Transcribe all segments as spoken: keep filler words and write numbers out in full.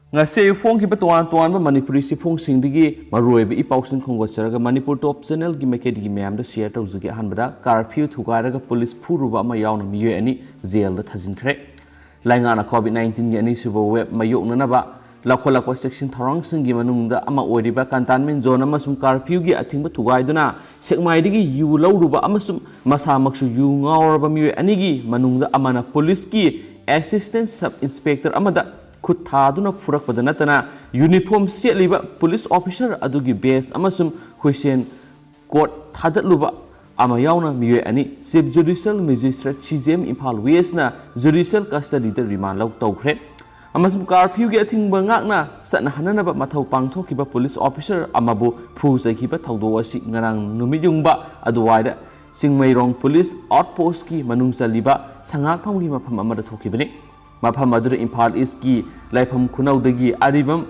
ꯉꯁꯤ ꯑꯌꯨꯛ ꯐꯣꯡꯈꯤꯕ ꯇꯣꯉꯥꯟ ꯇꯣꯉꯥꯟꯕ ꯃꯅꯤꯄꯨꯔꯤ ꯆꯦꯐꯣꯡꯁꯤꯡꯗꯒꯤ ꯃꯔꯨꯑꯣꯏꯕ ꯏ ꯄꯥꯎꯁꯤꯡ ꯈꯣꯝꯒꯠꯆꯔꯒ ꯃꯅꯤꯄꯨꯔ ꯇꯣꯞ ꯆꯦꯅꯦꯜꯒꯤ ꯃꯥꯏꯀꯩꯗꯒꯤ ꯃꯌꯥꯝꯗ ꯁꯤꯌꯔ ꯇꯧꯖꯒꯦ꯫ ꯑꯍꯥꯟꯕꯗ, ꯀꯥꯔꯐ꯭ꯌꯨ ꯊꯨꯒꯥꯏꯔꯒ ꯄꯨꯂꯤꯁ ꯐꯨꯔꯨꯕ ꯑꯃ ꯌꯥꯎꯅ ꯃꯤꯑꯣꯏ ꯑꯅꯤ ꯖꯦꯜꯗ ꯊꯥꯖꯤꯟꯈ꯭ꯔꯦ꯫ ꯂꯩꯉꯥꯛꯅ ꯀꯣꯚꯤꯗ ꯅꯥꯏꯟꯇꯤꯟꯒꯤ ꯑꯅꯤꯁꯨꯕ ꯋꯦꯕ ꯃꯥꯌꯣꯛꯅꯅꯕ ꯂꯧꯈꯠꯂꯛꯄ ꯆꯦꯛꯁꯤꯟ ꯊꯧꯔꯥꯡꯁꯤꯡꯒꯤ ꯃꯅꯨꯡꯗ ꯑꯃ ꯑꯣꯏꯔꯤꯕ ꯀꯟꯇꯦꯟꯃꯦꯟ ꯖꯣꯟ ꯑꯃꯁꯨꯡ ꯀꯥꯔꯐ꯭ꯌꯨꯒꯤ ꯑꯊꯤꯡꯕ ꯊꯨꯒꯥꯏꯗꯨꯅ ꯁꯦꯛꯃꯥꯏꯗꯒꯤ ꯌꯨ ꯂꯧꯔꯨꯕ ꯑꯃꯁꯨꯡ ꯃꯁꯥꯃꯛꯁꯨ ꯌꯨ ꯉꯥꯎꯔꯕ ꯃꯤꯑꯣꯏ ꯑꯅꯤꯒꯤ ꯃꯅꯨꯡꯗ ꯑꯃꯅ ꯄꯨꯂꯤꯁꯀꯤ ꯑꯦꯁꯤꯁꯇꯦꯟ ꯁꯕ ꯏꯟꯁꯄꯦꯛꯇꯔ ꯑꯃꯗ ꯈꯨꯠ ꯊꯥꯗꯨꯅ ꯐꯨꯔꯛꯄꯗ ꯅꯠꯇꯅ, ꯌꯨꯅꯤꯐꯣꯔꯝ ꯁꯦꯠꯂꯤꯕ ꯄꯨꯂꯤꯁ ꯑꯣꯐꯤꯁꯥꯔ ꯑꯗꯨꯒꯤ ꯕꯦꯖ ꯑꯃꯁꯨꯡ ꯍꯨꯏꯁꯦꯟ ꯀꯣꯠ ꯊꯥꯗꯠꯂꯨꯕ ꯑꯃ ꯌꯥꯎꯅ ꯃꯤꯑꯣꯏ ꯑꯅꯤ chief judicial magistrate, C J M, Imphal ꯋꯦꯁꯅ ꯖꯨꯗꯤꯁꯤꯌꯦꯜ ꯀꯁꯇꯗꯤꯗ ꯔꯤꯃꯥꯟ ꯂꯧ ꯇꯧꯈ꯭ꯔꯦ꯫ ꯑꯃꯁꯨꯡ ꯀꯥꯔꯐ꯭ꯌꯨꯒꯤ ꯑꯊꯤꯡꯕ ꯉꯥꯛꯅ ꯆꯠꯅꯍꯟꯅꯅꯕ ꯃꯊꯧ ꯄꯥꯡꯊꯣꯛꯈꯤꯕ ꯄꯨꯂꯤꯁ ꯑꯣꯐꯤꯁꯥꯔ ꯑꯃꯕꯨ ꯐꯨ ꯆꯩꯈꯤꯕ ꯊꯧꯗꯣꯛ ꯑꯁꯤ ꯉꯔꯥꯡ ꯅꯨꯃꯤꯠ ꯌꯨꯡꯕ ꯑꯗꯨꯋꯥꯏꯗ ꯆꯤꯡꯃꯩꯔꯣꯡ ꯄꯨꯂꯤꯁ ꯑꯥꯎꯠꯄꯣꯁꯀꯤ ꯃꯅꯨꯡ ꯆꯜꯂꯤꯕ ꯁꯉꯥꯛꯐꯝꯒꯤ ꯃꯐꯝ ꯑꯃꯗ ꯊꯣꯛꯈꯤꯕꯅꯤ꯫ ꯃꯐꯝ ꯑꯗꯨꯗ ꯏꯝꯐꯥꯜ ꯏꯁꯀꯤ ꯂꯥꯏꯐꯝ ꯈꯨꯅꯧꯗꯒꯤ ꯑꯔꯤꯕꯝ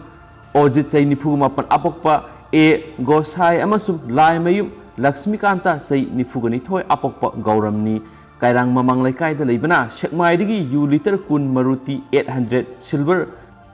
ꯑꯣꯖꯤꯠ, ꯆꯍꯤ ꯅꯤꯐꯨ ꯃꯥꯄꯟ, ꯑꯄꯣꯛꯄ ꯑꯦ ꯒꯣꯁꯥꯏ ꯑꯃꯁꯨꯡ ꯂꯥꯏꯃꯌꯨꯝ ꯂꯛꯁꯃꯤꯀꯥꯟꯇ, ꯆꯍꯤ ꯅꯤꯐꯨꯒ ꯅꯤꯊꯣꯏ, ꯑꯄꯣꯛꯄ ꯒꯧꯔꯝꯅꯤ, ꯀꯩꯔꯥꯡ ꯃꯃꯥꯡ ꯂꯩꯀꯥꯏꯗ ꯂꯩꯕꯅ ꯁꯦꯛꯃꯥꯏꯗꯒꯤ ꯌꯨ ꯂꯤꯇꯔ ꯀꯨꯟ Maruti eight hundred silver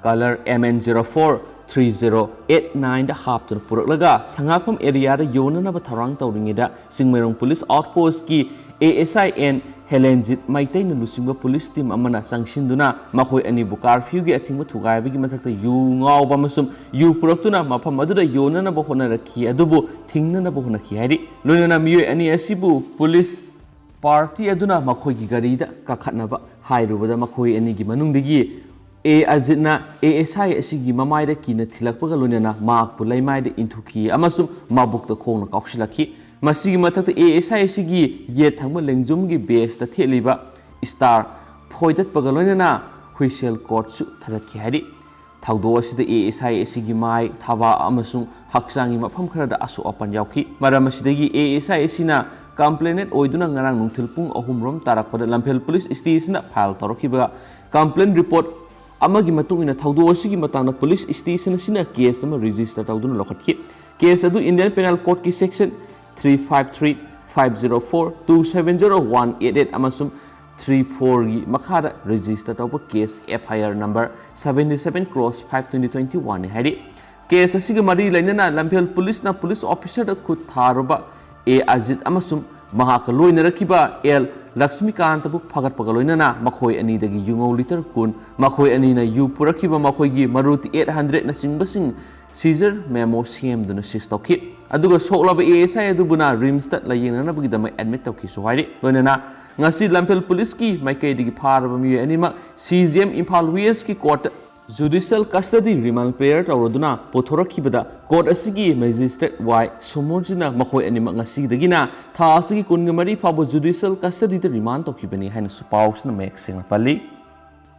colour M N zero four three zero eight ꯅꯥꯏꯟꯗ ꯍꯥꯞꯇꯨꯅ ꯄꯨꯔꯛꯂꯒ ꯁꯉꯥꯛꯐꯝ ꯑꯦꯔꯤꯌꯥꯗ ꯌꯣꯟꯅꯅꯕ ꯊꯧꯔꯥꯡ ꯇꯧꯔꯤꯉꯩꯗ ꯆꯤꯡꯃꯩꯔꯣꯡ ꯄꯨꯂꯤꯁ ꯑꯥꯎꯠꯄꯣꯁꯀꯤ A S I N Helenjit ꯃꯩꯇꯩꯅ ꯂꯨꯆꯤꯡꯕ ꯄꯨꯂꯤꯁ ꯇꯤꯝ ꯑꯃꯅ ꯆꯪꯁꯤꯟꯗꯨꯅ ꯃꯈꯣꯏ ꯑꯅꯤꯕꯨ ꯀꯥꯔꯐ꯭ꯌꯨꯒꯤ ꯑꯊꯤꯡꯕ ꯊꯨꯒꯥꯏꯕꯒꯤ ꯃꯊꯛꯇ ꯌꯨ ꯉꯥꯎꯕ ꯑꯃꯁꯨꯡ ꯌꯨ ꯄꯨꯔꯛꯇꯨꯅ ꯃꯐꯝ ꯑꯗꯨꯗ ꯌꯣꯟꯅꯅꯕ ꯍꯣꯠꯅꯔꯛꯈꯤ ꯑꯗꯨꯕꯨ ꯊꯤꯡꯅꯅꯕ ꯍꯣꯠꯅꯈꯤ ꯍꯥꯏꯔꯤ꯫ ꯂꯣꯏꯅꯅ ꯃꯤꯑꯣꯏ ꯑꯅꯤ ꯑꯁꯤꯕꯨ ꯄꯨꯂꯤꯁ ꯄꯥꯔꯇꯤ ꯑꯗꯨꯅ ꯃꯈꯣꯏꯒꯤ ꯒꯥꯔꯤꯗ ꯀꯥꯈꯠꯅꯕ ꯍꯥꯏꯔꯨꯕꯗ ꯃꯈꯣꯏ ꯑꯅꯤꯒꯤ ꯃꯅꯨꯡꯗꯒꯤ ꯑꯦ ꯑꯖꯤꯠꯅ ꯑꯦ ꯑꯦꯁ ꯑꯥꯏ ꯑꯁꯤꯒꯤ ꯃꯃꯥꯏꯗ ꯀꯤꯅ ꯊꯤꯜꯂꯛꯄꯒ ꯂꯣꯏꯅꯅ ꯃꯍꯥꯛꯄꯨ ꯂꯩꯃꯥꯏꯗ ꯏꯟꯊꯨꯈꯤ ꯑꯃꯁꯨꯡ ꯃꯕꯨꯛꯇ ꯈꯣꯡꯅ ꯀꯥꯎꯁꯤꯜꯂꯛꯈꯤ꯫ ꯃꯁꯤꯒꯤ ꯃꯊꯛꯇ ꯑꯦ ꯑꯦꯁ ꯑꯥꯏ ꯑꯁꯤꯒꯤ ꯌꯦꯠ ꯊꯪꯕ ꯂꯦꯡꯖꯨꯝꯒꯤ ꯕꯦꯁꯇ ꯊꯦꯠꯂꯤꯕ ꯁ꯭ꯇꯥꯔ ꯐꯣꯏꯗꯠꯄꯒ ꯂꯣꯏꯅꯅ ꯍꯨꯏꯁꯦꯜ ꯀꯣꯠꯁꯨ ꯊꯥꯗꯠꯈꯤ ꯍꯥꯏꯔꯤ꯫ ꯊꯧꯗꯣꯛ ꯑꯁꯤꯗ ꯑꯦ ꯑꯦꯁ ꯑꯥꯏ ꯑꯁꯤꯒꯤ ꯃꯥꯏ, ꯊꯕꯥꯛ ꯑꯃꯁꯨꯡ ꯍꯛꯆꯥꯡꯒꯤ ꯃꯐꯝ ꯈꯔꯗ ꯑꯁꯣꯛ ꯑꯄꯟ ꯌꯥꯎꯈꯤ꯫ ꯃꯔꯝ ꯑꯁꯤꯗꯒꯤ ꯑꯦ ꯑꯦꯁ ꯑꯥꯏ ꯑꯁꯤꯅ ꯀꯝꯄ꯭ꯂꯦꯅꯦꯟ ꯑꯣꯏꯗꯨꯅ ꯉꯔꯥꯡ ꯅꯨꯡꯊꯤꯜ ꯄꯨꯡ ꯑꯍꯨꯝ ꯔꯣꯝ ꯇꯥꯔꯛꯄꯗ ꯂꯝꯐꯦꯜ ꯄꯨꯂꯤꯁ ꯁ꯭ꯇꯦꯁꯟꯗ ꯐꯥꯏꯜ ꯇꯧꯔꯛꯈꯤꯕ ꯀꯝꯄ꯭ꯂꯦꯟ ꯔꯤꯄꯣꯔꯠ ꯑꯃꯒꯤ ꯃꯇꯨꯡ ꯏꯟꯅ ꯊꯧꯗꯣꯛ ꯑꯁꯤꯒꯤ ꯃꯇꯥꯡꯗ ꯄꯨꯂꯤꯁ ꯁ꯭ꯇꯦꯁꯟ ꯑꯁꯤꯅ ꯀꯦꯁ ꯑꯃ ꯔꯦꯖꯤꯁꯇꯔ ꯇꯧꯗꯨꯅ ꯂꯧꯈꯠꯈꯤ꯫ ꯀꯦꯁ ꯑꯗꯨ ꯏꯟꯗꯤꯌꯟ ꯄꯦꯅꯦꯜ ꯀꯣꯗꯀꯤ section three five three, five zero four, two seven zero one eight eight ꯑꯃꯁꯨꯡ ꯊ꯭ꯔꯤ ꯐꯣꯔꯒꯤ ꯃꯈꯥꯗ ꯔꯦꯖꯤꯁꯇꯔ ꯇꯧꯕ case, F I R number seventy seven cross five twenty twenty one ꯅꯤ ꯍꯥꯏꯔꯤ꯫ ꯀꯦꯁ ꯑꯁꯤꯒ ꯃꯔꯤ ꯂꯩꯅꯅ ꯂꯝꯐꯦꯜ ꯄꯨꯂꯤꯁꯅ ꯄꯨꯂꯤꯁ ꯑꯣꯐꯤꯁꯔꯗ ꯈꯨꯠ ꯊꯥꯔꯨꯕ ꯑꯦ ꯑꯖꯤꯠ ꯑꯃꯁꯨꯡ ꯃꯍꯥꯛꯀ ꯂꯣꯏꯅꯔꯛꯈꯤꯕ ꯑꯦꯜ ꯂꯛꯁꯃꯤꯀꯥꯟꯇꯕꯨ ꯐꯥꯒꯠꯄꯒ ꯂꯣꯏꯅꯅ ꯃꯈꯣꯏ ꯑꯅꯤꯗꯒꯤ ꯌꯨꯉꯧ ꯂꯤꯇꯔ ꯀꯨꯟ, ꯃꯈꯣꯏ ꯑꯅꯤꯅ ꯌꯨ ꯄꯨꯔꯛꯈꯤꯕ ꯃꯈꯣꯏꯒꯤ ꯃꯔꯨꯇꯤ eight hundred ꯅꯆꯤꯡꯕꯁꯤꯡ ꯁꯤꯖꯔ ꯃꯦꯃꯣ ꯁꯦꯝꯗꯨꯅ ꯁꯤꯖ ꯇꯧꯈꯤ꯫ ꯑꯗꯨꯒ ꯁꯣꯛꯂꯕ A S I ꯑꯗꯨꯕꯨꯅ ꯔꯤꯝꯁꯇ ꯂꯥꯌꯦꯡꯅꯅꯕꯒꯤꯗꯃꯛ ꯑꯦꯗꯃꯤꯠ ꯇꯧꯈꯤꯁꯨ ꯍꯥꯏꯔꯤ꯫ ꯂꯣꯏꯅꯅ ꯉꯁꯤ ꯂꯝꯐꯦꯜ ꯄꯨꯂꯤꯁꯀꯤ ꯃꯥꯏꯀꯩꯗꯒꯤ ꯐꯥꯔꯕ ꯃꯤꯑꯣꯏ ꯑꯅꯤꯃꯛ C J M ꯏꯝꯐꯥꯜ ꯋꯦꯁꯀꯤ ꯀꯣꯔꯠꯇ ꯖꯨꯗꯤꯁꯤꯌꯦꯜ ꯀꯁꯇꯗꯤ ꯔꯤꯃꯥꯟ ꯄ꯭ꯔꯦꯌꯔ ꯇꯧꯔꯗꯨꯅ ꯄꯨꯊꯣꯔꯛꯈꯤꯕꯗ ꯀꯣꯔꯠ ꯑꯁꯤꯒꯤ ꯃꯦꯖꯤꯁꯇ꯭ꯔꯦꯠ ꯋꯥꯏ ꯁꯣꯃꯣꯔꯖꯤꯅ ꯃꯈꯣꯏ ꯑꯅꯤꯃꯛ ꯉꯁꯤꯗꯒꯤꯅ ꯊꯥ ꯑꯁꯤꯒꯤ ꯀꯨꯟꯒ ꯃꯔꯤ ꯐꯥꯎꯕ ꯖꯨꯗꯤꯁꯤꯌꯦꯜ ꯀꯁꯇꯗꯤꯗ ꯔꯤꯃꯥꯟ ꯇꯧꯈꯤꯕꯅꯤ ꯍꯥꯏꯅꯁꯨ ꯄꯥꯎꯁꯤꯅ ꯃꯌꯦꯛ ꯁꯦꯡꯅ ꯄꯜꯂꯤ꯫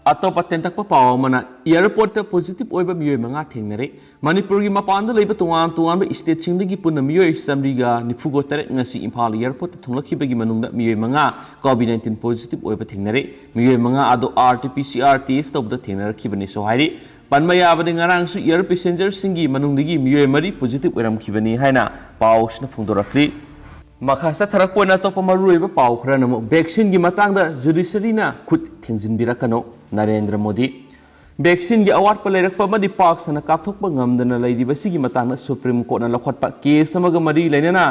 ꯑꯇꯣꯞꯄ ꯇꯦꯟꯇꯛꯄ ꯄꯥꯎ ꯑꯃꯅ, ꯑꯦꯌꯔꯄꯣꯔꯠꯇ ꯄꯣꯖꯤꯇꯤꯚ ꯑꯣꯏꯕ ꯃꯤꯑꯣꯏ ꯃꯉꯥ ꯊꯦꯡꯅꯔꯦ꯫ ꯃꯅꯤꯄꯨꯔꯒꯤ ꯃꯄꯥꯟꯗ ꯂꯩꯕ ꯇꯣꯉꯥꯟ ꯇꯣꯉꯥꯟꯕ ꯁ꯭ꯇꯦꯠꯁꯤꯡꯗꯒꯤ ꯄꯨꯟꯅ ꯃꯤꯑꯣꯏ ꯆꯥꯃꯔꯤꯒ ꯅꯤꯐꯨꯒ ꯇꯔꯦꯠ ꯉꯁꯤ ꯏꯝꯐꯥꯜ ꯑꯦꯌꯔꯄꯣꯔꯠꯇ ꯊꯨꯡꯂꯛꯈꯤꯕꯒꯤ ꯃꯅꯨꯡꯗ ꯃꯤꯑꯣꯏ ꯃꯉꯥ COVID nineteen ꯄꯣꯖꯤꯇꯤꯚ ꯑꯣꯏꯕ ꯊꯦꯡꯅꯔꯦ꯫ ꯃꯤꯑꯣꯏ ꯃꯉꯥ ꯑꯗꯨ R T P C R test ꯇꯧꯕꯗ ꯊꯦꯡꯅꯔꯛꯈꯤꯕꯅꯤꯁꯨ ꯍꯥꯏꯔꯤ꯫ ꯄꯟꯕ ꯌꯥꯕꯗꯤ, ꯉꯔꯥꯡꯁꯨ ꯑꯦꯌꯔ ꯄꯦꯁꯦꯟꯖꯔꯁꯤꯡꯒꯤ ꯃꯅꯨꯡꯗꯒꯤ ꯃꯤꯑꯣꯏ ꯃꯔꯤ ꯄꯣꯖꯤꯇꯤꯚ ꯑꯣꯏꯔꯝꯈꯤꯕꯅꯤ ꯍꯥꯏꯅ ꯄꯥꯎꯁꯤꯅ ꯐꯣꯡꯗꯣꯔꯛꯂꯤ꯫ ꯃꯈꯥ ꯆꯠꯊꯔꯛꯄ ꯑꯣꯏꯅ ꯑꯇꯣꯞꯄ ꯃꯔꯨꯑꯣꯏꯕ ꯄꯥꯎ ꯈꯔꯅ ꯑꯃꯨꯛ, ꯚꯦꯛꯁꯤꯟꯒꯤ ꯃꯇꯥꯡꯗ ꯖꯨꯗꯤꯁꯔꯤꯅ ꯈꯨꯠ ꯊꯤꯡꯖꯤꯟꯕꯤꯔꯛꯀꯅꯨ, ꯅꯔꯦꯟꯗ꯭ꯔ ꯃꯣꯗꯤ꯫ ꯚꯦꯛꯁꯤꯟꯒꯤ ꯑꯋꯥꯠꯄ ꯂꯩꯔꯛꯄ ꯑꯃꯗꯤ ꯄꯥꯛ ꯁꯟꯅ ꯀꯥꯞꯊꯣꯛꯄ ꯉꯝꯗꯅ ꯂꯩꯔꯤꯕꯁꯤꯒꯤ ꯃꯇꯥꯡꯗ ꯁꯨꯄ꯭ꯔꯤꯝ ꯀꯣꯔꯠꯅ ꯂꯧꯈꯠꯄ ꯀꯦꯁ ꯑꯃꯒ ꯃꯔꯤ ꯂꯩꯅꯅ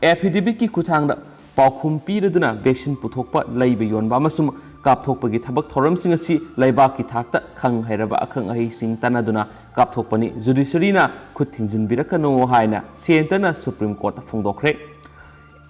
ꯑꯦꯐꯤꯗꯦꯚꯤꯠꯀꯤ ꯈꯨꯠꯊꯥꯡꯗ ꯄꯥꯎꯈꯨꯝ ꯄꯤꯔꯗꯨꯅ ꯚꯦꯛꯁꯤꯟ ꯄꯨꯊꯣꯛꯄ, ꯂꯩꯕ, ꯌꯣꯟꯕ ꯑꯃꯁꯨꯡ ꯀꯥꯞꯊꯣꯛꯄꯒꯤ ꯊꯕꯛ ꯊꯧꯔꯝꯁꯤꯡ ꯑꯁꯤ ꯂꯩꯕꯥꯛꯀꯤ ꯊꯥꯛꯇ ꯈꯪ ꯍꯩꯔꯕ ꯑꯈꯪ ꯑꯍꯩꯁꯤꯡ ꯇꯥꯟꯅꯗꯨꯅ ꯀꯥꯞꯊꯣꯛꯄꯅꯤ, ꯖꯨꯗꯤꯁꯔꯤꯅ ꯈꯨꯠ ꯊꯤꯡꯖꯤꯟꯕꯤꯔꯛꯀꯅꯨ ꯍꯥꯏꯅ ꯁꯦꯟꯇꯔꯅ ꯁꯨꯄ꯭ꯔꯤꯝ ꯀꯣꯔꯠꯇ ꯐꯣꯡꯗꯣꯛꯈ꯭ꯔꯦ꯫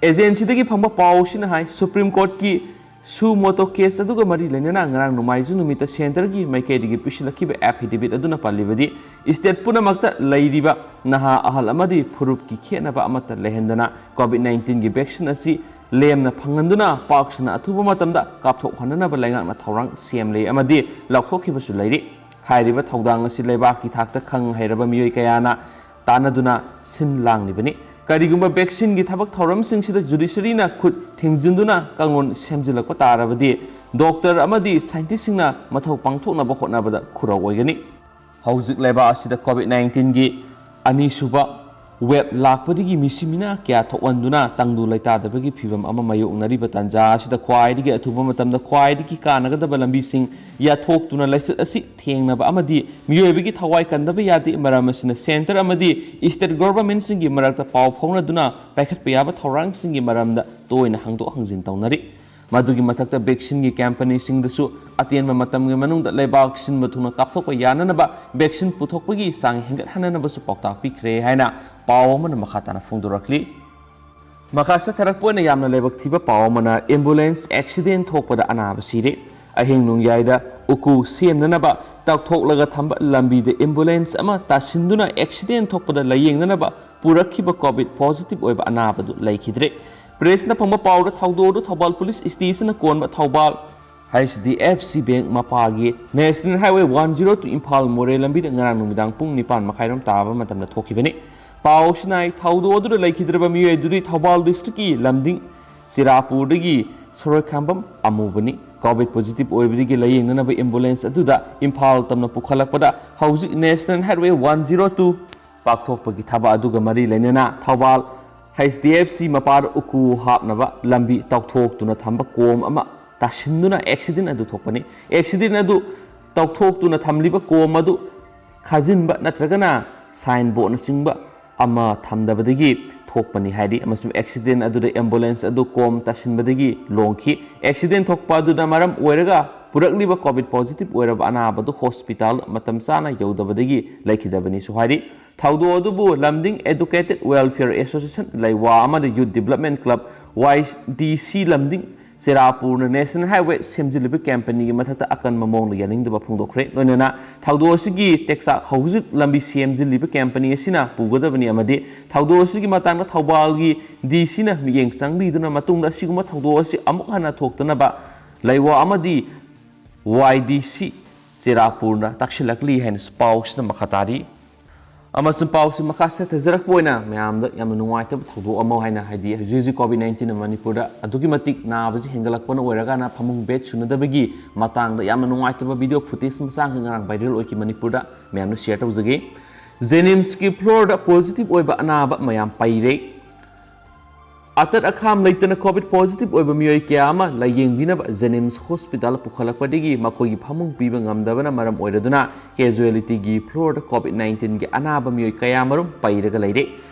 ꯑꯦꯖꯦꯟꯁꯤꯗꯒꯤ ꯐꯪꯕ ꯄꯥꯎꯁꯤꯅ ꯍꯥꯏ, ꯁꯨꯄ꯭ꯔꯤꯝ ꯀꯣꯔꯠꯀꯤ ꯁꯨ ꯃꯣꯇꯣ ꯀꯦꯁ ꯑꯗꯨꯒ ꯃꯔꯤ ꯂꯩꯅꯅ ꯉꯔꯥꯡ ꯅꯣꯡꯃꯥꯏꯖꯤꯡ ꯅꯨꯃꯤꯠꯇ ꯁꯦꯟꯇꯔꯒꯤ ꯃꯥꯏꯀꯩꯗꯒꯤ ꯄꯤꯁꯤꯜꯂꯛꯈꯤꯕ ꯑꯦꯐꯤꯗꯦꯚꯤꯠ ꯑꯗꯨꯅ ꯄꯜꯂꯤꯕꯗꯤ, ꯁ꯭ꯇꯦꯠ ꯄꯨꯝꯅꯃꯛꯇ ꯂꯩꯔꯤꯕ ꯅꯍꯥ, ꯑꯍꯜ ꯑꯃꯗꯤ ꯐꯨꯔꯨꯞꯀꯤ ꯈꯦꯠꯅꯕ ꯑꯃꯠꯇ ꯂꯩꯍꯟꯗꯅ COVID nineteenꯒꯤ ꯚꯦꯛꯁꯤꯟ ꯑꯁꯤ ꯂꯦꯝꯅ ꯐꯪꯍꯟꯗꯨꯅ ꯄꯥꯛ ꯁꯟꯅ ꯑꯊꯨꯕ ꯃꯇꯝꯗ ꯀꯥꯞꯊꯣꯛꯍꯟꯅꯅꯕ ꯂꯩꯉꯥꯛꯅ ꯊꯧꯔꯥꯡ ꯁꯦꯝꯂꯦ ꯑꯃꯗꯤ ꯂꯥꯎꯊꯣꯛꯈꯤꯕꯁꯨ ꯂꯩꯔꯤ꯫ ꯍꯥꯏꯔꯤꯕ ꯊꯧꯗꯥꯡ ꯑꯁꯤ ꯂꯩꯕꯥꯛꯀꯤ ꯊꯥꯛꯇ ꯈꯪ ꯍꯩꯔꯕ ꯃꯤꯑꯣꯏ ꯀꯌꯥꯅ ꯇꯥꯟꯅꯗꯨꯅ ꯁꯤꯟ ꯂꯥꯡꯂꯤꯕꯅꯤ꯫ ꯀꯔꯤꯒꯨꯝꯕ ꯚꯦꯛꯁꯤꯟꯒꯤ ꯊꯕꯛ ꯊꯧꯔꯝꯁꯤꯡꯁꯤꯗ ꯖꯨꯗꯤꯁꯔꯤꯅ ꯈꯨꯠ ꯊꯤꯡꯖꯤꯟꯗꯨꯅ ꯀꯥꯡꯂꯣꯟ ꯁꯦꯝꯖꯤꯜꯂꯛꯄ ꯇꯥꯔꯕꯗꯤ, ꯗꯣꯛꯇꯔ ꯑꯃꯗꯤ ꯁꯥꯏꯟꯇꯤꯁꯁꯤꯡꯅ ꯃꯊꯧ ꯄꯥꯡꯊꯣꯛꯅꯕ ꯍꯣꯠꯅꯕꯗ ꯈꯨꯔꯧ ꯑꯣꯏꯒꯅꯤ꯫ ꯍꯧꯖꯤꯛ ꯂꯩꯕꯥꯛ ꯑꯁꯤꯗ COVID nineteenꯒꯤ ꯑꯅꯤꯁꯨꯕ ꯋꯦꯕ ꯂꯥꯛꯄꯗꯒꯤ ꯃꯤꯁꯤ ꯃꯤꯅꯥ ꯀꯌꯥ ꯊꯣꯛꯍꯟꯗꯨꯅ ꯇꯪꯗꯨ ꯂꯩꯇꯥꯗꯕꯒꯤ ꯐꯤꯕꯝ ꯑꯃ ꯃꯥꯌꯣꯛꯅꯔꯤꯕ ꯇꯥꯟꯖꯥ ꯑꯁꯤꯗ ꯈ꯭ꯋꯥꯏꯗꯒꯤ ꯑꯊꯨꯕ ꯃꯇꯝꯗ ꯈ꯭ꯋꯥꯏꯗꯒꯤ ꯀꯥꯟꯅꯒꯗꯕ ꯂꯝꯕꯤꯁꯤꯡ ꯌꯥꯊꯣꯛꯇꯨꯅ ꯂꯥꯏꯆꯠ ꯑꯁꯤ ꯊꯦꯡꯅꯕ ꯑꯃꯗꯤ ꯃꯤꯑꯣꯏꯕꯒꯤ ꯊꯋꯥꯏ ꯀꯟꯗꯕ ꯌꯥꯗꯦ꯫ ꯃꯔꯝ ꯑꯁꯤꯅ ꯁꯦꯟꯇꯔ ꯑꯃꯗꯤ ꯏꯁꯇꯦꯠ ꯒꯣꯚꯔꯟꯃꯦꯟꯠꯁꯤꯡꯒꯤ ꯃꯔꯛꯇ ꯄꯥꯎ ꯐꯥꯎꯅꯗꯨꯅ ꯄꯥꯏꯈꯠꯄ ꯌꯥꯕ ꯊꯧꯔꯥꯡꯁꯤꯡꯒꯤ ꯃꯔꯝꯗ ꯇꯣꯏꯅ ꯍꯪꯗꯣꯛ ꯍꯪꯖꯤꯟ ꯇꯧꯅꯔꯤ꯫ ꯃꯗꯨꯒꯤ ꯃꯊꯛꯇ ꯚꯦꯛꯁꯤꯟꯒꯤ ꯀꯝꯄꯅꯤꯁꯤꯡꯗꯁꯨ ꯑꯇꯦꯟꯕ ꯃꯇꯝꯒꯤ ꯃꯅꯨꯡꯗ ꯂꯩꯕꯥꯛ ꯁꯤꯟꯕ ꯊꯨꯡꯅ ꯀꯥꯞꯊꯣꯛꯄ ꯌꯥꯅꯅꯕ ꯚꯦꯛꯁꯤꯟ ꯄꯨꯊꯣꯛꯄꯒꯤ ꯆꯥꯡ ꯍꯦꯟꯒꯠꯍꯟꯅꯅꯕꯁꯨ ꯄꯥꯎꯇꯥꯛ ꯄꯤꯈ꯭ꯔꯦ ꯍꯥꯏꯅ ꯄꯥꯎ ꯑꯃꯅ ꯃꯈꯥ ꯇꯥꯅ ꯐꯣꯡꯗꯣꯔꯛꯂꯤ꯫ ꯃꯈꯥ ꯆꯠꯊꯔꯛꯄ ꯑꯣꯏꯅ ꯌꯥꯝꯅ ꯂꯥꯏꯕꯛ ꯊꯤꯕ ꯄꯥꯎ ꯑꯃꯅ ꯑꯦꯝꯕꯨꯂꯦꯟꯁ ꯑꯦꯛꯁꯤꯗꯦꯟ ꯊꯣꯛꯄꯗ ꯑꯅꯥꯕ ꯁꯤꯔꯦ꯫ ꯑꯍꯤꯡ ꯅꯣꯡꯌꯥꯏꯗ ꯎꯀꯨ ꯁꯦꯝꯅꯅꯕ ꯇꯧꯊꯣꯛꯂꯒ ꯊꯝꯕ ꯂꯝꯕꯤꯗ ꯑꯦꯝꯕꯨꯂꯦꯟꯁ ꯑꯃ ꯇꯥꯁꯤꯟꯗꯨꯅ ꯑꯦꯛꯁꯤꯗꯦꯟ ꯊꯣꯛꯄꯗ ꯂꯥꯌꯦꯡꯅꯅꯕ ꯄꯨꯔꯛꯈꯤꯕ ꯀꯣꯚꯤꯗ ꯄꯣꯖꯤꯇꯤꯚ ꯑꯣꯏꯕ ꯑꯅꯥꯕꯗꯨ ꯂꯩꯈꯤꯗ꯭ꯔꯦ꯫ ꯄ꯭ꯔꯦꯁꯅ ꯐꯪꯕ ꯄꯥꯎꯗ ꯊꯧꯗꯣꯛ ꯑꯗꯨ ꯊꯧꯕꯥꯜ ꯄꯨꯂꯤꯁ ꯁ꯭ꯇꯦꯁꯟꯅ ꯀꯣꯟꯕ Thoubal H D F C bank ꯃꯄꯥꯒꯤ national highway one zero two Imphal Moreh ꯂꯝꯕꯤꯗ ꯉꯔꯥꯡ ꯅꯨꯃꯤꯗꯥꯡ ꯄꯨꯡ ꯅꯤꯄꯥꯟ ꯃꯈꯥꯏꯔꯣꯝ ꯇꯥꯕ ꯃꯇꯝꯗ ꯊꯣꯛꯈꯤꯕꯅꯤ꯫ ꯄꯥꯎꯁꯤꯅ ꯊꯧꯗꯣꯛ ꯑꯗꯨꯗ ꯂꯩꯈꯤꯗ꯭ꯔꯕ ꯃꯤꯑꯣꯏ ꯑꯗꯨꯗꯤ ꯊꯧꯕꯥꯜ ꯗꯤꯁꯇ꯭ꯔꯤꯛꯀꯤ ꯂꯝꯗꯤꯡ ꯆꯤꯔꯥꯄꯨꯔꯗꯒꯤ ꯁꯣꯔꯣꯏꯈꯥꯝꯕꯝ ꯑꯃꯨꯕꯅꯤ꯫ ꯀꯣꯚꯤꯗ ꯄꯣꯖꯤꯇꯤꯚ ꯑꯣꯏꯕꯗꯒꯤ ꯂꯥꯌꯦꯡꯅꯅꯕ ꯑꯦꯝꯕꯨꯂꯦꯟꯁ ꯑꯗꯨꯗ ꯏꯝꯐꯥꯜ ꯇꯝꯅ ꯄꯨꯈꯠꯂꯛꯄꯗ ꯍꯧꯖꯤꯛ national highway one zero two ꯄꯥꯛꯊꯣꯛꯄꯒꯤ ꯊꯕꯛ ꯑꯗꯨꯒ ꯃꯔꯤ ꯂꯩꯅꯅ ꯊꯧꯕꯥꯜ ꯍꯩꯆ ꯗꯤ ꯑꯦꯐ ꯁꯤ ꯃꯄꯥꯗ ꯎꯀꯨ ꯍꯥꯞꯅꯕ ꯂꯝꯕꯤ ꯇꯧꯊꯣꯛꯇꯨꯅ ꯊꯝꯕ ꯀꯣꯝ ꯑꯃ ꯇꯥꯁꯤꯟꯗꯨꯅ ꯑꯦꯛꯁꯤꯗꯦꯟ ꯑꯗꯨ ꯊꯣꯛꯄꯅꯤ꯫ ꯑꯦꯛꯁꯤꯗꯦꯟ ꯑꯗꯨ ꯇꯧꯊꯣꯛꯇꯨꯅ ꯊꯝꯂꯤꯕ ꯀꯣꯝ ꯑꯗꯨ ꯈꯥꯖꯤꯟꯕ ꯅꯠꯇ꯭ꯔꯒꯅ ꯁꯥꯏꯟ ꯕꯣꯔꯗꯅꯆꯤꯡꯕ ꯑꯃ ꯊꯝꯗꯕꯗꯒꯤ ꯊꯣꯛꯄꯅꯤ ꯍꯥꯏꯔꯤ, ꯑꯃꯁꯨꯡ ꯑꯦꯛꯁꯤꯗꯦꯟ ꯑꯗꯨꯗ ꯑꯦꯝꯕꯨꯂꯦꯟꯁ ꯑꯗꯨ ꯀꯣꯝ ꯇꯥꯁꯤꯟꯕꯗꯒꯤ ꯂꯣꯡꯈꯤ꯫ ꯑꯦꯛꯁꯤꯗꯦꯟ ꯊꯣꯛꯄ ꯑꯗꯨꯅ ꯃꯔꯝ ꯑꯣꯏꯔꯒ ꯄꯨꯔꯛꯂꯤꯕ ꯀꯣꯚꯤꯗ ꯄꯣꯖꯤꯇꯤꯚ ꯑꯣꯏꯔꯕ ꯑꯅꯥꯕꯗꯨ ꯍꯣꯁꯄꯤꯇꯥꯜ ꯃꯇꯝ ꯆꯥꯅ ꯌꯧꯗꯕꯗꯒꯤ ꯂꯩꯈꯤꯗꯕꯅꯤꯁꯨ ꯍꯥꯏꯔꯤ꯫ ꯊꯧꯗꯣꯛ ꯑꯗꯨꯕꯨ ꯂꯝꯗꯤꯡ ꯑꯦꯗꯨꯀꯦꯇꯦꯗ ꯋꯦꯜꯐꯤꯌꯔ ꯑꯦꯁꯣꯁꯤꯌꯦꯁꯟ, ꯂꯩꯋꯥ ꯑꯃꯗꯤ ꯌꯨꯊ ꯗꯤꯕꯂꯞꯃꯦꯟ ꯀ꯭ꯂꯕ, ꯋꯥꯏ ꯗꯤ ꯁꯤ ꯂꯝꯗꯤꯡ ꯆꯦꯔꯥꯄꯨꯔꯅ ꯅꯦꯁꯅꯦꯜ ꯍꯥꯏꯋꯦ ꯁꯦꯝꯖꯤꯜꯂꯤꯕ ꯀꯝꯄꯅꯤꯒꯤ ꯃꯊꯛꯇ ꯑꯀꯟꯕ ꯃꯑꯣꯡꯗ ꯌꯥꯅꯤꯡꯗꯕ ꯐꯣꯡꯗꯣꯛꯈ꯭ꯔꯦ꯫ ꯂꯣꯏꯅꯅ ꯊꯧꯗꯣꯛ ꯑꯁꯤꯒꯤ ꯇꯦꯛꯆꯥꯛ ꯍꯧꯖꯤꯛ ꯂꯝꯕꯤ ꯁꯦꯝꯖꯤꯜꯂꯤꯕ ꯀꯝꯄꯅꯤ ꯑꯁꯤꯅ ꯄꯨꯒꯗꯕꯅꯤ ꯑꯃꯗꯤ ꯊꯧꯗꯣꯛ ꯑꯁꯤꯒꯤ ꯃꯇꯥꯡꯗ ꯊꯧꯕꯥꯜꯒꯤ ꯗꯤ ꯁꯤꯅ ꯃꯤꯠꯌꯦꯡ ꯆꯪꯕꯤꯗꯨꯅ ꯃꯇꯨꯡꯗ ꯑꯁꯤꯒꯨꯝꯕ ꯊꯧꯗꯣꯛ ꯑꯁꯤ ꯑꯃꯨꯛ ꯍꯟꯅ ꯊꯣꯛꯇꯅꯕ ꯂꯩꯋꯥ ꯑꯃꯗꯤ ꯋꯥꯏ ꯗꯤ ꯁꯤ ꯆꯦꯔꯥꯄꯨꯔꯅ ꯇꯥꯛꯁꯤꯜꯂꯛꯂꯤ ꯍꯥꯏꯅꯁꯨ ꯄꯥꯎꯁꯤꯅ ꯃꯈꯥ ꯇꯥꯔꯤ꯫ ꯑꯃꯁꯨꯡ ꯄꯥꯎꯁꯤ ꯃꯈꯥ ꯆꯠꯊꯖꯔꯛꯄ ꯑꯣꯏꯅ ꯃꯌꯥꯝꯗ ꯌꯥꯝꯅ ꯅꯨꯡꯉꯥꯏꯇꯕ ꯊꯧꯗꯣꯛ ꯑꯃ ꯍꯥꯏꯅ, ꯍꯥꯏꯗꯤ ꯍꯧꯖꯤꯛ ꯍꯧꯖꯤꯛ ꯀꯣꯚꯤꯗ ꯅꯥꯏꯟꯇꯤꯟꯅ ꯃꯅꯤꯄꯨꯔꯗ ꯑꯗꯨꯛꯀꯤ ꯃꯇꯤꯛ ꯅꯥꯕꯁꯤ ꯍꯦꯟꯒꯠꯂꯛꯄꯅ ꯑꯣꯏꯔꯒꯅ ꯐꯃꯨꯡ ꯕꯦꯗ ꯁꯨꯅꯗꯕꯒꯤ ꯃꯇꯥꯡꯗ ꯌꯥꯝꯅ ꯅꯨꯡꯉꯥꯏꯇꯕ ꯚꯤꯗꯤꯑꯣ ꯐꯨꯇꯦꯖ ꯃꯆꯥ ꯑꯃꯈꯛ ꯉꯔꯥꯡ ꯚꯥꯏꯔꯦꯜ ꯑꯣꯏꯈꯤ ꯃꯅꯤꯄꯨꯔꯗ꯫ ꯃꯌꯥꯝꯅ ꯁꯤꯌꯔ ꯇꯧꯖꯒꯦ꯫ ꯖꯦꯅꯤꯝꯁꯀꯤ ꯐ꯭ꯂꯣꯔꯗ ꯄꯣꯖꯤꯇꯤꯚ ꯑꯣꯏꯕ ꯑꯅꯥꯕ ꯃꯌꯥꯝ ꯄꯩꯔꯦ꯫ ꯑꯇꯠ ꯑꯈꯥꯝ ꯂꯩꯇꯅ ꯀꯣꯚꯤꯗ ꯄꯣꯖꯤꯇꯤꯚ ꯑꯣꯏꯕ ꯃꯤꯑꯣꯏ ꯀꯌꯥ ꯑꯃ ꯂꯥꯌꯦꯡꯕꯤꯅꯕ ꯖꯦꯅꯤꯝꯁ ꯍꯣꯁꯄꯤꯇꯥꯜ ꯄꯨꯈꯠꯂꯛꯄꯗꯒꯤ ꯃꯈꯣꯏꯒꯤ ꯐꯃꯨꯡ ꯄꯤꯕ ꯉꯝꯗꯕꯅ ꯃꯔꯝ ꯑꯣꯏꯔꯗꯨꯅ ꯀꯦꯖꯨꯋꯦꯂꯤꯇꯤꯒꯤ ꯐ꯭ꯂꯣꯔꯗ ꯀꯣꯚꯤꯗ ꯅꯥꯏꯟꯇꯤꯟꯒꯤ ꯑꯅꯥꯕ ꯃꯤꯑꯣꯏ ꯀꯌꯥꯃꯔꯨꯝ ꯄꯩꯔꯒ ꯂꯩꯔꯦ꯫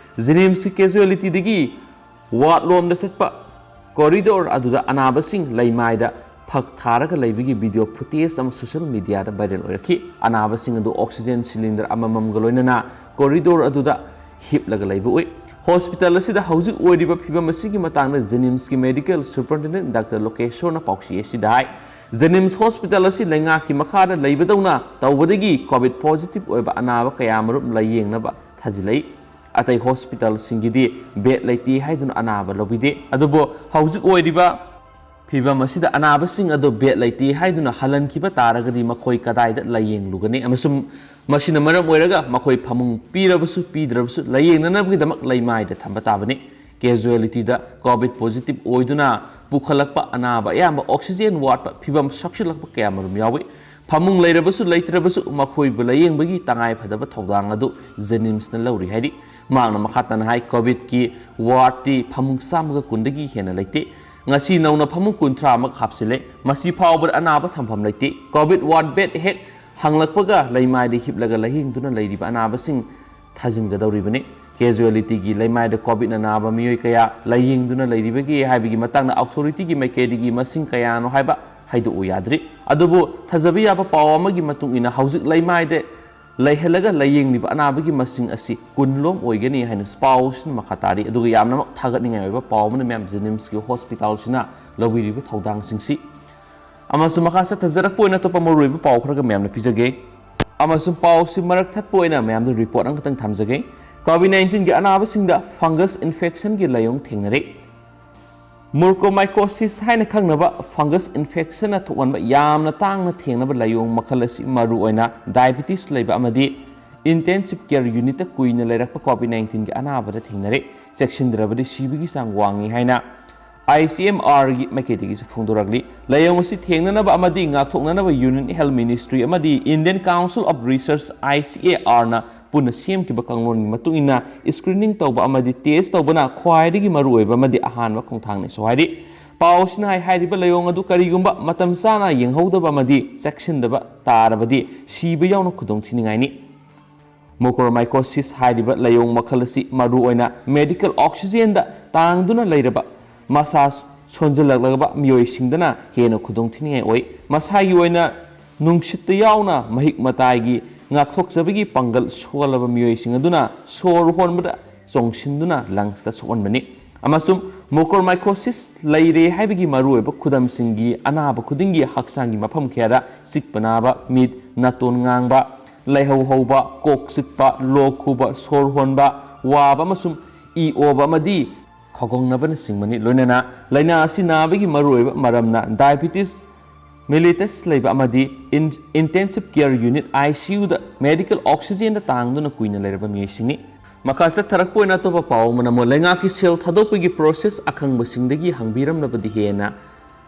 ꯖꯦꯅꯤꯝꯁꯀꯤ ꯀꯦꯖꯨꯋꯦꯂꯤꯇꯤꯗꯒꯤ ꯋꯥꯔꯗ ꯂꯣꯝꯗ ꯆꯠꯄ ꯀꯣꯔꯤꯗꯣꯔ ꯑꯗꯨꯗ ꯑꯅꯥꯕꯁꯤꯡ ꯂꯩꯃꯥꯏꯗ ꯐꯛ ꯊꯥꯔꯒ ꯂꯩꯕꯒꯤ ꯚꯤꯗꯤꯑꯣ ꯐꯨꯇꯦꯖ ꯑꯃ ꯁꯣꯁꯤꯌꯦꯜ ꯃꯤꯗꯤꯌꯥꯗ ꯚꯥꯏꯔꯦꯜ ꯑꯣꯏꯔꯛꯈꯤ꯫ ꯑꯅꯥꯕꯁꯤꯡ ꯑꯗꯨ ꯑꯣꯛꯁꯤꯖꯦꯟ ꯁꯤꯂꯤꯟꯗꯔ ꯑꯃꯃꯝꯒ ꯂꯣꯏꯅꯅ ꯀꯣꯔꯤꯗꯣꯔ ꯑꯗꯨꯗ ꯍꯤꯞꯂꯒ ꯂꯩꯕ ꯎꯏ꯫ ꯍꯣꯁꯄꯤꯇꯥꯜ ꯑꯁꯤꯗ ꯍꯧꯖꯤꯛ ꯑꯣꯏꯔꯤꯕ ꯐꯤꯚꯝ ꯑꯁꯤꯒꯤ ꯃꯇꯥꯡꯗ ꯖꯦꯅꯤꯝꯁꯀꯤ ꯃꯦꯗꯤꯀꯦꯜ ꯁꯨꯄꯔꯤꯟꯇꯦꯟꯗꯦꯟꯠ ꯗꯥꯛꯇꯔ ꯂꯣꯀꯦꯁꯣꯔꯅ ꯄꯥꯎꯆꯦ ꯑꯁꯤꯗ ꯍꯥꯏ, ꯖꯦꯅꯤꯝꯁ ꯍꯣꯁꯄꯤꯇꯥꯜ ꯑꯁꯤ ꯂꯩꯉꯥꯛꯀꯤ ꯃꯈꯥꯗ ꯂꯩꯕꯗꯧꯅ ꯇꯧꯕꯗꯒꯤ ꯀꯣꯚꯤꯗ ꯄꯣꯖꯤꯇꯤꯚ ꯑꯣꯏꯕ ꯑꯅꯥꯕ ꯀꯌꯥꯃꯔꯨꯝ ꯂꯥꯌꯦꯡꯅꯕ ꯊꯥꯖꯤꯜꯂꯛꯏ꯫ ꯑꯇꯩ ꯍꯣꯁꯄꯤꯇꯥꯜꯁꯤꯡꯒꯤꯗꯤ ꯕꯦꯗ ꯂꯩꯇꯦ ꯍꯥꯏꯗꯨꯅ ꯑꯅꯥꯕ ꯂꯧꯕꯤꯗꯦ꯫ ꯑꯗꯨꯕꯨ ꯍꯧꯖꯤꯛ ꯑꯣꯏꯔꯤꯕ ꯐꯤꯚꯝ ꯑꯁꯤꯗ ꯑꯅꯥꯕꯁꯤꯡ ꯑꯗꯨ ꯕꯦꯗ ꯂꯩꯇꯦ ꯍꯥꯏꯗꯨꯅ ꯍꯜꯍꯟꯈꯤꯕ ꯇꯥꯔꯒꯗꯤ ꯃꯈꯣꯏ ꯀꯗꯥꯏꯗ ꯂꯥꯌꯦꯡꯂꯨꯒꯅꯤ? ꯑꯃꯁꯨꯡ ꯃꯁꯤꯅ ꯃꯔꯝ ꯑꯣꯏꯔꯒ ꯃꯈꯣꯏ ꯐꯃꯨꯡ ꯄꯤꯔꯕꯁꯨ ꯄꯤꯗ꯭ꯔꯕꯁꯨ ꯂꯥꯌꯦꯡꯅꯅꯕꯒꯤꯗꯃꯛ ꯂꯩꯃꯥꯏꯗ ꯊꯝꯕ ꯇꯥꯕꯅꯤ꯫ ꯀꯦꯖꯨꯋꯦꯂꯤꯇꯤꯗ ꯀꯣꯚꯤꯗ ꯄꯣꯖꯤꯇꯤꯚ ꯑꯣꯏꯗꯨꯅ ꯄꯨꯈꯠꯂꯛꯄ ꯑꯅꯥꯕ ꯑꯌꯥꯝꯕ ꯑꯣꯛꯁꯤꯖꯦꯟ ꯋꯥꯠꯄ ꯐꯤꯚꯝ ꯁꯣꯛꯆꯤꯜꯂꯛꯄ ꯀꯌꯥꯃꯔꯨꯝ ꯌꯥꯎꯏ꯫ ꯐꯃꯨꯡ ꯂꯩꯔꯕꯁꯨ ꯂꯩꯇ꯭ꯔꯕꯁꯨ ꯃꯈꯣꯏꯕꯨ ꯂꯥꯌꯦꯡꯕꯒꯤ ꯇꯉꯥꯏ ꯐꯗꯕ ꯊꯧꯗꯥꯡ ꯑꯗꯨ ꯖꯦꯅꯤꯝꯁꯅ ꯂꯧꯔꯤ ꯍꯥꯏꯔꯤ꯫ ꯃꯍꯥꯛꯅ ꯃꯈꯥ ꯇꯥꯅ ꯍꯥꯏ, ꯀꯣꯚꯤꯗꯀꯤ ꯋꯥꯔꯗꯇꯤ ꯐꯃꯨꯡ ꯆꯥꯝꯃꯒ ꯀꯨꯟꯗꯒꯤ ꯍꯦꯟꯅ ꯂꯩꯇꯦ꯫ ꯉꯁꯤ ꯅꯧꯅ ꯐꯃꯨꯡ ꯀꯨꯟꯊ꯭ꯔꯥ ꯑꯃ ꯍꯥꯞꯆꯤꯜꯂꯦ꯫ ꯃꯁꯤ ꯐꯥꯎꯕꯗ ꯑꯅꯥꯕ ꯊꯝꯐꯝ ꯂꯩꯇꯦ꯫ ꯀꯣꯚꯤꯗ ꯋꯥꯔꯗ ꯕꯦꯗ ꯍꯦꯛ ꯍꯥꯡꯂꯛꯄꯒ ꯂꯩꯃꯥꯏꯗ ꯍꯤꯞꯂꯒ ꯂꯥꯌꯦꯡꯗꯨꯅ ꯂꯩꯔꯤꯕ ꯑꯅꯥꯕꯁꯤꯡ ꯊꯥꯖꯤꯟꯒꯗꯧꯔꯤꯕꯅꯤ꯫ ꯀꯦꯖꯨꯋꯦꯂꯤꯇꯤꯒꯤ ꯂꯩꯃꯥꯏꯗ ꯀꯣꯚꯤꯗꯅ ꯅꯥꯕ ꯃꯤꯑꯣꯏ ꯀꯌꯥ ꯂꯥꯌꯦꯡꯗꯨꯅ ꯂꯩꯔꯤꯕꯒꯦ ꯍꯥꯏꯕꯒꯤ ꯃꯇꯥꯡꯗ ꯑꯣꯊꯣꯔꯤꯇꯤꯒꯤ ꯃꯥꯏꯀꯩꯗꯒꯤ ꯃꯁꯤꯡ ꯀꯌꯥꯅꯣ ꯍꯥꯏꯕ ꯍꯥꯏꯗꯣꯛꯎ ꯌꯥꯗ꯭ꯔꯤ꯫ ꯑꯗꯨꯕꯨ ꯊꯥꯖꯕ ꯌꯥꯕ ꯄꯥꯎ ꯑꯃꯒꯤ ꯃꯇꯨꯡ ꯏꯟꯅ ꯍꯧꯖꯤꯛ ꯂꯩꯃꯥꯏꯗ ꯂꯩꯍꯜꯂꯒ ꯂꯥꯌꯦꯡꯂꯤꯕ ꯑꯅꯥꯕꯒꯤ ꯃꯁꯤꯡ ꯑꯁꯤ ꯀꯨꯟ ꯂꯣꯝ ꯑꯣꯏꯒꯅꯤ ꯍꯥꯏꯅ ꯄꯥꯎꯁꯤꯅ ꯃꯈꯥ ꯇꯥꯔꯤ꯫ ꯑꯗꯨꯒ ꯌꯥꯝꯅꯃꯛ ꯊꯥꯒꯠꯅꯤꯡꯉꯥꯏ ꯑꯣꯏꯕ ꯄꯥꯎ ꯑꯃꯅ ꯃꯌꯥꯝ ꯖꯦꯅꯤꯝꯁꯀꯤ ꯍꯣꯁꯄꯤꯇꯥꯜꯁꯤꯅ ꯂꯧꯕꯤꯔꯤꯕ ꯊꯧꯗꯥꯡꯁꯤꯡꯁꯤ꯫ ꯑꯃꯁꯨꯡ ꯃꯈꯥ ꯆꯠꯊꯖꯔꯛꯄ ꯑꯣꯏꯅ ꯑꯇꯣꯞꯄ ꯃꯔꯨꯑꯣꯏꯕ ꯄꯥꯎ ꯈꯔꯒ ꯃꯌꯥꯝꯅ ꯄꯤꯖꯒꯦ꯫ ꯑꯃꯁꯨꯡ ꯄꯥꯎꯁꯤ ꯃꯔꯛ ꯊꯠꯄ ꯑꯣꯏꯅ ꯃꯌꯥꯝꯗ ꯔꯤꯄꯣꯔꯠ ꯑꯃꯈꯛꯇꯪ ꯊꯝꯖꯒꯦ꯫ ꯀꯣꯚꯤꯗ ꯅꯥꯏꯟꯇꯤꯟꯒꯤ ꯑꯅꯥꯕꯁꯤꯡꯗ ꯐꯪꯒꯁ ꯏꯟꯐꯦꯛꯁꯟꯒꯤ ꯂꯥꯏꯑꯣꯡ ꯊꯦꯡꯅꯔꯦ꯫ ꯃꯨꯔꯀꯣꯃꯥꯏꯀꯣꯁꯤꯁ ꯍꯥꯏꯅ ꯈꯪꯅꯕ ꯐꯪꯒꯁ ꯏꯟꯐꯦꯛꯁꯟꯅ ꯊꯣꯛꯍꯟꯕ ꯌꯥꯝꯅ ꯇꯥꯡꯅ ꯊꯦꯡꯅꯕ ꯂꯥꯏꯑꯣꯡ ꯃꯈꯜ ꯑꯁꯤ ꯃꯔꯨꯑꯣꯏꯅ ꯗꯥꯏꯕꯤꯇꯤꯁ ꯂꯩꯕ ꯑꯃꯗꯤ ꯏꯟꯇꯦꯟꯁꯤꯚ ꯀꯦꯌꯔ ꯌꯨꯅꯤꯠꯇ ꯀꯨꯏꯅ ꯂꯩꯔꯛꯄ ꯀꯣꯚꯤꯗ ꯅꯥꯏꯟꯇꯤꯟꯒꯤ ꯑꯅꯥꯕꯗ ꯊꯦꯡꯅꯔꯦ꯫ ꯆꯦꯛꯁꯤꯟꯗ꯭ꯔꯕꯗꯤ ꯁꯤꯕꯒꯤ ꯆꯥꯡ ꯋꯥꯡꯏ ꯍꯥꯏꯅ ICMRꯒꯤ ꯃꯥꯏꯀꯩꯗꯒꯤꯁꯨ ꯐꯣꯡꯗꯣꯔꯛꯂꯤ꯫ ꯂꯥꯏꯑꯣꯡ ꯑꯁꯤ ꯊꯦꯡꯅꯅꯕ ꯑꯃꯗꯤ ꯉꯥꯛꯊꯣꯛꯅꯅꯕ Union Health Ministry ꯑꯃꯗꯤ Indian Council of Research, ICARꯅ ꯄꯨꯟꯅ ꯁꯦꯝꯈꯤꯕ ꯀꯥꯡꯂꯣꯟꯒꯤ ꯃꯇꯨꯡ ꯏꯟꯅ screening ꯇꯧꯕ ꯑꯃꯗꯤ test ꯇꯧꯕꯅ ꯈ꯭ꯋꯥꯏꯗꯒꯤ ꯃꯔꯨꯑꯣꯏꯕ ꯑꯃꯗꯤ ꯑꯍꯥꯟꯕ ꯈꯣꯡꯊꯥꯡꯅꯤꯁꯨ ꯍꯥꯏꯔꯤ꯫ ꯄꯥꯎ ꯑꯁꯤꯅ ꯍꯥꯏ, ꯍꯥꯏꯔꯤꯕ ꯂꯥꯏꯑꯣꯡ ꯑꯗꯨ ꯀꯔꯤꯒꯨꯝꯕ ꯃꯇꯝ ꯆꯥꯅ ꯌꯦꯡꯍꯧꯗꯕ ꯑꯃꯗꯤ ꯆꯦꯛꯁꯤꯟꯗꯕ ꯇꯥꯔꯕꯗꯤ ꯁꯤꯕ ꯌꯥꯎꯅ ꯈꯨꯗꯣꯡꯊꯤꯅꯤꯡꯉꯥꯏꯅꯤ꯫ Mucormycosis ꯍꯥꯏꯔꯤꯕ ꯂꯥꯏꯑꯣꯡ ꯃꯈꯜ ꯑꯁꯤ ꯃꯔꯨꯑꯣꯏꯅ medical oxygenꯗ ꯇꯥꯡꯗꯨꯅ ꯂꯩꯔꯕ, ꯃꯁꯥ ꯁꯣꯟꯖꯜꯂꯛꯂꯕ ꯃꯤꯑꯣꯏꯁꯤꯡꯗꯅ ꯍꯦꯟꯅ ꯈꯨꯗꯣꯡꯊꯤꯅꯤꯡꯉꯥꯏ ꯑꯣꯏ꯫ ꯃꯁꯥꯒꯤ ꯑꯣꯏꯅ ꯅꯨꯡꯁꯤꯠꯇ ꯌꯥꯎꯅ ꯃꯍꯤꯛ ꯃꯇꯥꯏꯒꯤ ꯉꯥꯛꯊꯣꯛꯆꯕꯒꯤ ꯄꯥꯡꯒꯜ ꯁꯣꯜꯂꯕ ꯃꯤꯑꯣꯏꯁꯤꯡ ꯑꯗꯨꯅ ꯁꯣꯔ ꯍꯣꯟꯕꯗ ꯆꯣꯡꯁꯤꯟꯗꯨꯅ lungsꯇ ꯁꯣꯛꯍꯟꯕꯅꯤ꯫ ꯑꯃꯁꯨꯡ mucormycosis ꯂꯩꯔꯦ ꯍꯥꯏꯕꯒꯤ ꯃꯔꯨꯑꯣꯏꯕ ꯈꯨꯗꯝꯁꯤꯡꯒꯤ ꯑꯅꯥꯕ ꯈꯨꯗꯤꯡꯒꯤ ꯍꯛꯆꯥꯡꯒꯤ ꯃꯐꯝ ꯀꯌꯥꯗ ꯆꯤꯛꯄ ꯅꯥꯕ, ꯃꯤꯠ, ꯅꯥꯇꯣꯟ ꯉꯥꯡꯕ, ꯂꯥꯏꯍꯧ ꯍꯧꯕ, ꯀꯣꯛ ꯆꯤꯛꯄ, ꯂꯣꯛ ꯈꯨꯕ, ꯁꯣꯔ ꯍꯣꯟꯕ ꯋꯥꯕ ꯑꯃꯁꯨꯡ ꯏ ꯑꯣꯕ ꯑꯃꯗꯤ ꯈꯧꯒꯪꯅꯕꯅꯆꯤꯡꯕꯅꯤ꯫ ꯂꯣꯏꯅꯅ ꯂꯥꯏꯅꯥ ꯑꯁꯤ ꯅꯥꯕꯒꯤ ꯃꯔꯨꯑꯣꯏꯕ ꯃꯔꯝꯅ diabetes mellitus ꯂꯩꯕ ꯑꯃꯗꯤ in-, intensive care unit, ICUꯗ medical oxygenꯗ ꯇꯥꯡꯗꯨꯅ ꯀꯨꯏꯅ ꯂꯩꯔꯕ ꯃꯤꯑꯣꯏꯁꯤꯡꯅꯤ꯫ ꯃꯈꯥ ꯆꯠꯊꯔꯛꯄ ꯑꯣꯏꯅ ꯑꯇꯣꯞꯄ ꯄꯥꯎ ꯑꯃꯅ ꯑꯃꯨꯛ ꯂꯩꯉꯥꯛꯀꯤ ꯁꯦꯜ ꯊꯥꯗꯣꯛꯄꯒꯤ process ꯑꯈꯪꯕꯁꯤꯡꯗꯒꯤ ꯍꯪꯕꯤꯔꯝꯂꯕꯗꯤ ꯍꯦꯟꯅ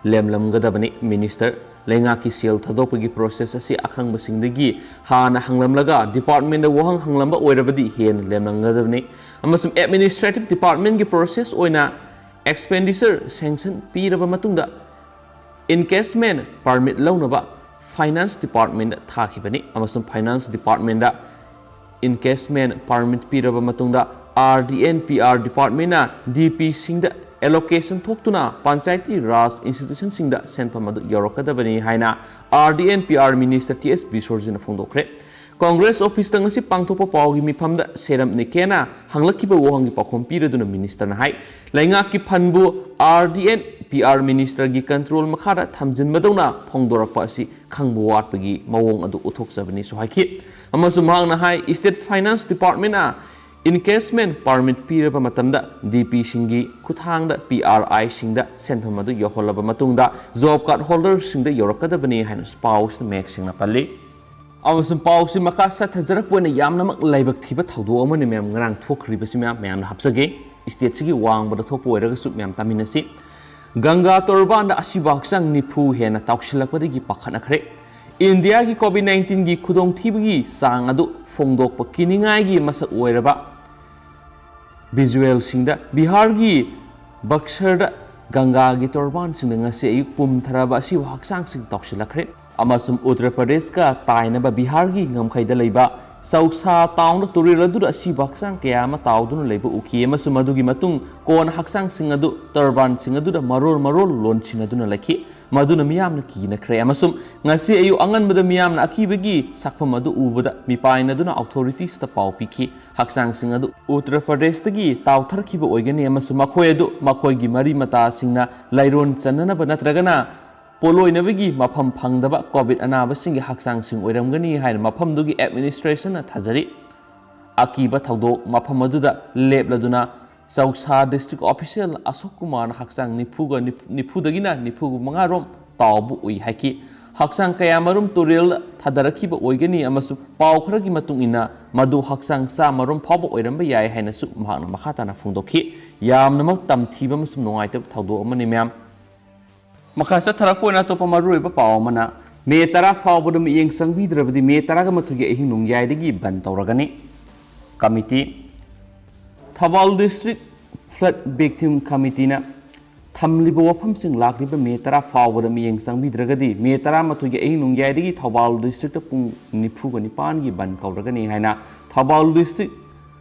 ꯂꯦꯝꯂꯝꯒꯗꯕꯅꯤ꯫ Minister, ꯂꯩꯉꯥꯛꯀꯤ ꯁꯦꯜ ꯊꯥꯗꯣꯛꯄꯒꯤ process ꯑꯁꯤ ꯑꯈꯪꯕꯁꯤꯡꯗꯒꯤ ꯍꯥꯟꯅ ꯍꯪꯂꯝꯂꯒ departmentꯗ ꯋꯥꯍꯪ ꯍꯪꯂꯝꯕ ꯑꯣꯏꯔꯕꯗꯤ ꯍꯦꯟꯅ ꯂꯦꯝꯂꯝꯒꯗꯕꯅꯤ꯫ ꯑꯃꯁꯨꯡ administrative departmentꯀꯤ process ꯑꯣꯏꯅ expenditure sanction ꯄꯤꯔꯕ ꯃꯇꯨꯡꯗ encashment permit ꯂꯧꯅꯕ finance departmentꯗ ꯊꯥꯈꯤꯕꯅꯤ꯫ ꯑꯃꯁꯨꯡ finance departmentꯗ encashment permit ꯄꯤꯔꯕ ꯃꯇꯨꯡꯗ RD and PR departmentꯅ DPꯁꯤꯡꯗ allocation ꯊꯣꯛꯇꯨꯅ ꯄꯟꯆꯥꯌꯇꯤ ꯔꯥꯖ institutionꯁꯤꯡꯗ ꯁꯦꯟꯐꯝ ꯑꯗꯨ ꯌꯧꯔꯛꯀꯗꯕꯅꯤ ꯍꯥꯏꯅ RD and PR minister T S ꯕꯤꯁ꯭ꯋꯔꯖꯤꯠꯅ ꯐꯣꯡꯗꯣꯛꯈ꯭ꯔꯦ꯫ Congress officeꯇ ꯉꯁꯤ ꯄꯥꯡꯊꯣꯛꯄ ꯄꯥꯎꯒꯤ ꯃꯤꯐꯝꯗ ꯁꯦꯔꯝ ꯅꯤꯀꯦꯅ ꯍꯪꯂꯛꯈꯤꯕ ꯋꯥꯍꯪꯒꯤ ꯄꯥꯎꯈꯨꯝ ꯄꯤꯔꯗꯨꯅ ministerꯅ ꯍꯥꯏ, ꯂꯩꯉꯥꯛꯀꯤ fundꯕꯨ RD and PR ministerꯒꯤ control ꯃꯈꯥꯗ ꯊꯝꯖꯤꯟꯕꯗꯧꯅ ꯐꯣꯡꯗꯣꯔꯛꯄ ꯑꯁꯤ ꯈꯪꯕ ꯋꯥꯠꯄꯒꯤ ꯃꯑꯣꯡ ꯑꯗꯨ ꯎꯠꯊꯣꯛꯆꯕꯅꯤꯁꯨ ꯍꯥꯏꯈꯤ꯫ ꯑꯃꯁꯨꯡ ꯃꯍꯥꯛꯅ ꯍꯥꯏ, state finance departmentꯅ encashment permit ꯄꯤꯔꯕ ꯃꯇꯝꯗ DPꯁꯤꯡꯒꯤ ꯈꯨꯠꯊꯥꯡꯗ PRIꯁꯤꯡꯗ ꯁꯦꯟꯐꯝ ꯑꯗꯨ ꯌꯧꯍꯜꯂꯕ ꯃꯇꯨꯡꯗ job card holderꯁꯤꯡꯗ ꯌꯧꯔꯛꯀꯗꯕꯅꯤ ꯍꯥꯏꯅ ꯄꯥꯎ ꯑꯁꯤꯗ ꯃꯌꯦꯛ ꯁꯦꯡꯅ ꯄꯜꯂꯤ꯫ ꯑꯃꯁꯨꯡ ꯄꯥꯎꯁꯤ ꯃꯈꯥ ꯆꯠꯊꯖꯔꯛꯄ ꯑꯣꯏꯅ ꯌꯥꯝꯅꯃꯛ ꯂꯥꯏꯕꯛ ꯊꯤꯕ ꯊꯧꯗꯣꯛ ꯑꯃꯅꯤ ꯃꯌꯥꯝ ꯉꯔꯥꯡ ꯊꯣꯛꯈ꯭ꯔꯤꯕꯁꯤ ꯃꯌꯥꯝ, ꯃꯌꯥꯝꯅ ꯍꯥꯞꯆꯒꯦ꯫ Stateꯁꯤꯒꯤ ꯋꯥꯡꯃꯗ ꯊꯣꯛꯄ ꯑꯣꯏꯔꯒꯁꯨ ꯃꯌꯥꯝ ꯇꯥꯃꯤꯟꯅꯁꯤ꯫ ꯒꯪꯒꯥ ꯇꯣꯔꯕꯥꯟꯗ ꯑꯁꯤꯕ ꯍꯛꯆꯥꯡ ꯅꯤꯐꯨ ꯍꯦꯟꯅ ꯇꯥꯎꯁꯤꯜꯂꯛꯄꯗꯒꯤ ꯄꯥꯈꯠꯅꯈ꯭ꯔꯦ꯫ ꯏꯟꯗꯤꯌꯥꯒꯤ COVID nineteenꯒꯤ ꯈꯨꯗꯣꯡꯊꯤꯕꯒꯤ ꯆꯥꯡ ꯑꯗꯨ ꯐꯣꯡꯗꯣꯛꯄ ꯀꯤꯅꯤꯡꯉꯥꯏꯒꯤ ꯃꯁꯛ ꯑꯣꯏꯔꯕ visualꯁꯤꯡꯗ ꯕꯤꯍꯥꯔꯒꯤ ꯕꯛꯁꯔꯗ ꯒꯪꯒꯥꯒꯤ ꯇꯣꯔꯕꯥꯟꯁꯤꯡꯗ ꯉꯁꯤ ꯑꯌꯨꯛ ꯄꯨꯝꯊꯔꯕ ꯑꯁꯤꯕ ꯍꯛꯆꯥꯡꯁꯤꯡ ꯇꯥꯎꯁꯤꯜꯂꯛꯈ꯭ꯔꯦ꯫ ꯑꯃꯁꯨꯡ ꯎꯠꯇꯔ ꯄ꯭ꯔꯗꯦꯁꯀ ꯇꯥꯏꯅꯕ ꯕꯤꯍꯥꯔꯒꯤ ꯉꯝꯈꯩꯗ ꯂꯩꯕ ꯆꯧꯁꯥ ꯇꯥꯎꯟꯗ ꯇꯨꯔꯦꯜ ꯑꯗꯨꯗ ꯑꯁꯤꯕ ꯍꯛꯆꯥꯡ ꯀꯌꯥ ꯑꯃ ꯇꯥꯎꯗꯨꯅ ꯂꯩꯕ ꯎꯈꯤ, ꯑꯃꯁꯨꯡ ꯃꯗꯨꯒꯤ ꯃꯇꯨꯡ ꯀꯣꯟꯅ ꯍꯛꯆꯥꯡꯁꯤꯡ ꯑꯗꯨ ꯇꯔꯕꯥꯟꯁꯤꯡ ꯑꯗꯨꯗ ꯃꯔꯣꯜ ꯃꯔꯣꯜ ꯂꯣꯟꯁꯤꯟꯅꯗꯨꯅ ꯂꯩꯈꯤ꯫ ꯃꯗꯨꯅ ꯃꯤꯌꯥꯝꯅ ꯀꯤꯅꯈ꯭ꯔꯦ, ꯑꯃꯁꯨꯡ ꯉꯁꯤ ꯑꯌꯨꯛ ꯑꯉꯟꯕꯗ ꯃꯤꯌꯥꯝꯅ ꯑꯀꯤꯕꯒꯤ ꯁꯛꯐꯝ ꯑꯗꯨ ꯎꯕꯗ ꯃꯤꯄꯥꯏꯅꯗꯨꯅ ꯑꯣꯊꯣꯔꯤꯇꯤꯁꯇ ꯄꯥꯎ ꯄꯤꯈꯤ꯫ ꯍꯛꯆꯥꯡꯁꯤꯡ ꯑꯗꯨ ꯎꯠꯇꯔ ꯄ꯭ꯔꯗꯦꯁꯇꯒꯤ ꯇꯥꯎꯊꯔꯛꯈꯤꯕ ꯑꯣꯏꯒꯅꯤ, ꯑꯃꯁꯨꯡ ꯃꯈꯣꯏ ꯑꯗꯨ ꯃꯈꯣꯏꯒꯤ ꯃꯔꯤ ꯃꯇꯥꯁꯤꯡꯅ ꯂꯩꯔꯣꯟ ꯆꯟꯅꯅꯕ ꯅꯠꯇ꯭ꯔꯒꯅ ꯄꯣꯠꯂꯣꯏꯅꯕꯒꯤ ꯃꯐꯝ ꯐꯪꯗꯕ COVID ꯑꯅꯥꯕꯁꯤꯡꯒꯤ ꯍꯛꯆꯥꯡꯁꯤꯡ ꯑꯣꯏꯔꯝꯒꯅꯤ ꯍꯥꯏꯅ ꯃꯐꯝꯗꯨꯒꯤ ꯑꯦꯗꯃꯤꯅꯤꯁꯇ꯭ꯔꯦꯁꯟꯅ ꯊꯥꯖꯔꯤ꯫ ꯑꯀꯤꯕ ꯊꯧꯗꯣꯛ ꯃꯐꯝ ꯑꯗꯨꯗ ꯂꯦꯞꯂꯗꯨꯅ ꯆꯧꯁꯥ ꯗꯤꯁꯇ꯭ꯔꯤꯛ ꯑꯣꯐꯤꯁꯤꯌꯦꯜ ꯑꯁꯣꯛ ꯀꯨꯃꯥꯔꯅ ꯍꯛꯆꯥꯡ ꯅꯤꯐꯨꯒ ꯅꯤꯐꯨꯗꯒꯤꯅ ꯅꯤꯐꯨ ꯃꯉꯥ ꯔꯣꯝ ꯇꯥꯎꯕ ꯎꯏ ꯍꯥꯏꯈꯤ꯫ ꯍꯛꯆꯥꯡ ꯀꯌꯥ ꯃꯔꯨꯝ ꯇꯨꯔꯦꯜ ꯊꯥꯗꯔꯛꯈꯤꯕ ꯑꯣꯏꯒꯅꯤ, ꯑꯃꯁꯨꯡ ꯄꯥꯎ ꯈꯔꯒꯤ ꯃꯇꯨꯡ ꯏꯟꯅ ꯃꯗꯨ ꯍꯛꯆꯥꯡ ꯆꯥꯝꯃ ꯔꯣꯝ ꯐꯥꯎꯕ ꯑꯣꯏꯔꯝꯕ ꯌꯥꯏ ꯍꯥꯏꯅꯁꯨ ꯃꯍꯥꯛꯅ ꯃꯈꯥ ꯇꯥꯅ ꯐꯣꯡꯗꯣꯛꯈꯤ꯫ ꯌꯥꯝꯅꯃꯛ ꯇꯝꯊꯤꯕ ꯑꯃꯁꯨꯡ ꯅꯨꯡꯉꯥꯏꯇꯕ ꯊꯧꯗꯣꯛ ꯑꯃꯅꯤ, ꯃꯌꯥꯝ꯫ ꯃꯈꯥ ꯆꯠꯊꯔꯛꯄ ꯑꯣꯏꯅ ꯑꯇꯣꯞꯄ ꯃꯔꯨꯑꯣꯏꯕ ꯄꯥꯎ ꯑꯃꯅ, ꯃꯦ ꯇꯔꯥ ꯐꯥꯎꯕꯗ ꯃꯤꯠꯌꯦꯡ ꯆꯪꯕꯤꯗ꯭ꯔꯕꯗꯤ ꯃꯦ ꯇꯔꯥꯒ ꯃꯥꯊꯣꯏꯒꯤ ꯑꯍꯤꯡ ꯅꯣꯡꯌꯥꯏꯗꯒꯤ ꯕꯟ ꯇꯧꯔꯒꯅꯤ꯫ Committee. Thoubal district flood victim ꯀꯃꯤꯇꯤꯅ ꯊꯝꯂꯤꯕ ꯋꯥꯐꯝꯁꯤꯡ ꯂꯥꯛꯂꯤꯕ ꯃꯦ ꯇꯔꯥ ꯐꯥꯎꯕꯗ ꯃꯤꯠꯌꯦꯡ ꯆꯪꯕꯤꯗ꯭ꯔꯒꯗꯤ ꯃꯦ ꯇꯔꯥꯃꯥꯊꯣꯏꯒꯤ ꯑꯍꯤꯡ ꯅꯣꯡꯌꯥꯏꯗꯒꯤ ꯊꯧꯕꯥꯜ ꯗꯤꯁꯇ꯭ꯔꯤꯛꯇ ꯄꯨꯡ ꯅꯤꯐꯨꯒ ꯅꯤꯄꯥꯟꯒꯤ ꯕꯟ ꯀꯧꯔꯒꯅꯤ ꯍꯥꯏꯅ ꯊꯧꯕꯥꯜ ꯗꯤꯁꯇ꯭ꯔꯤꯛ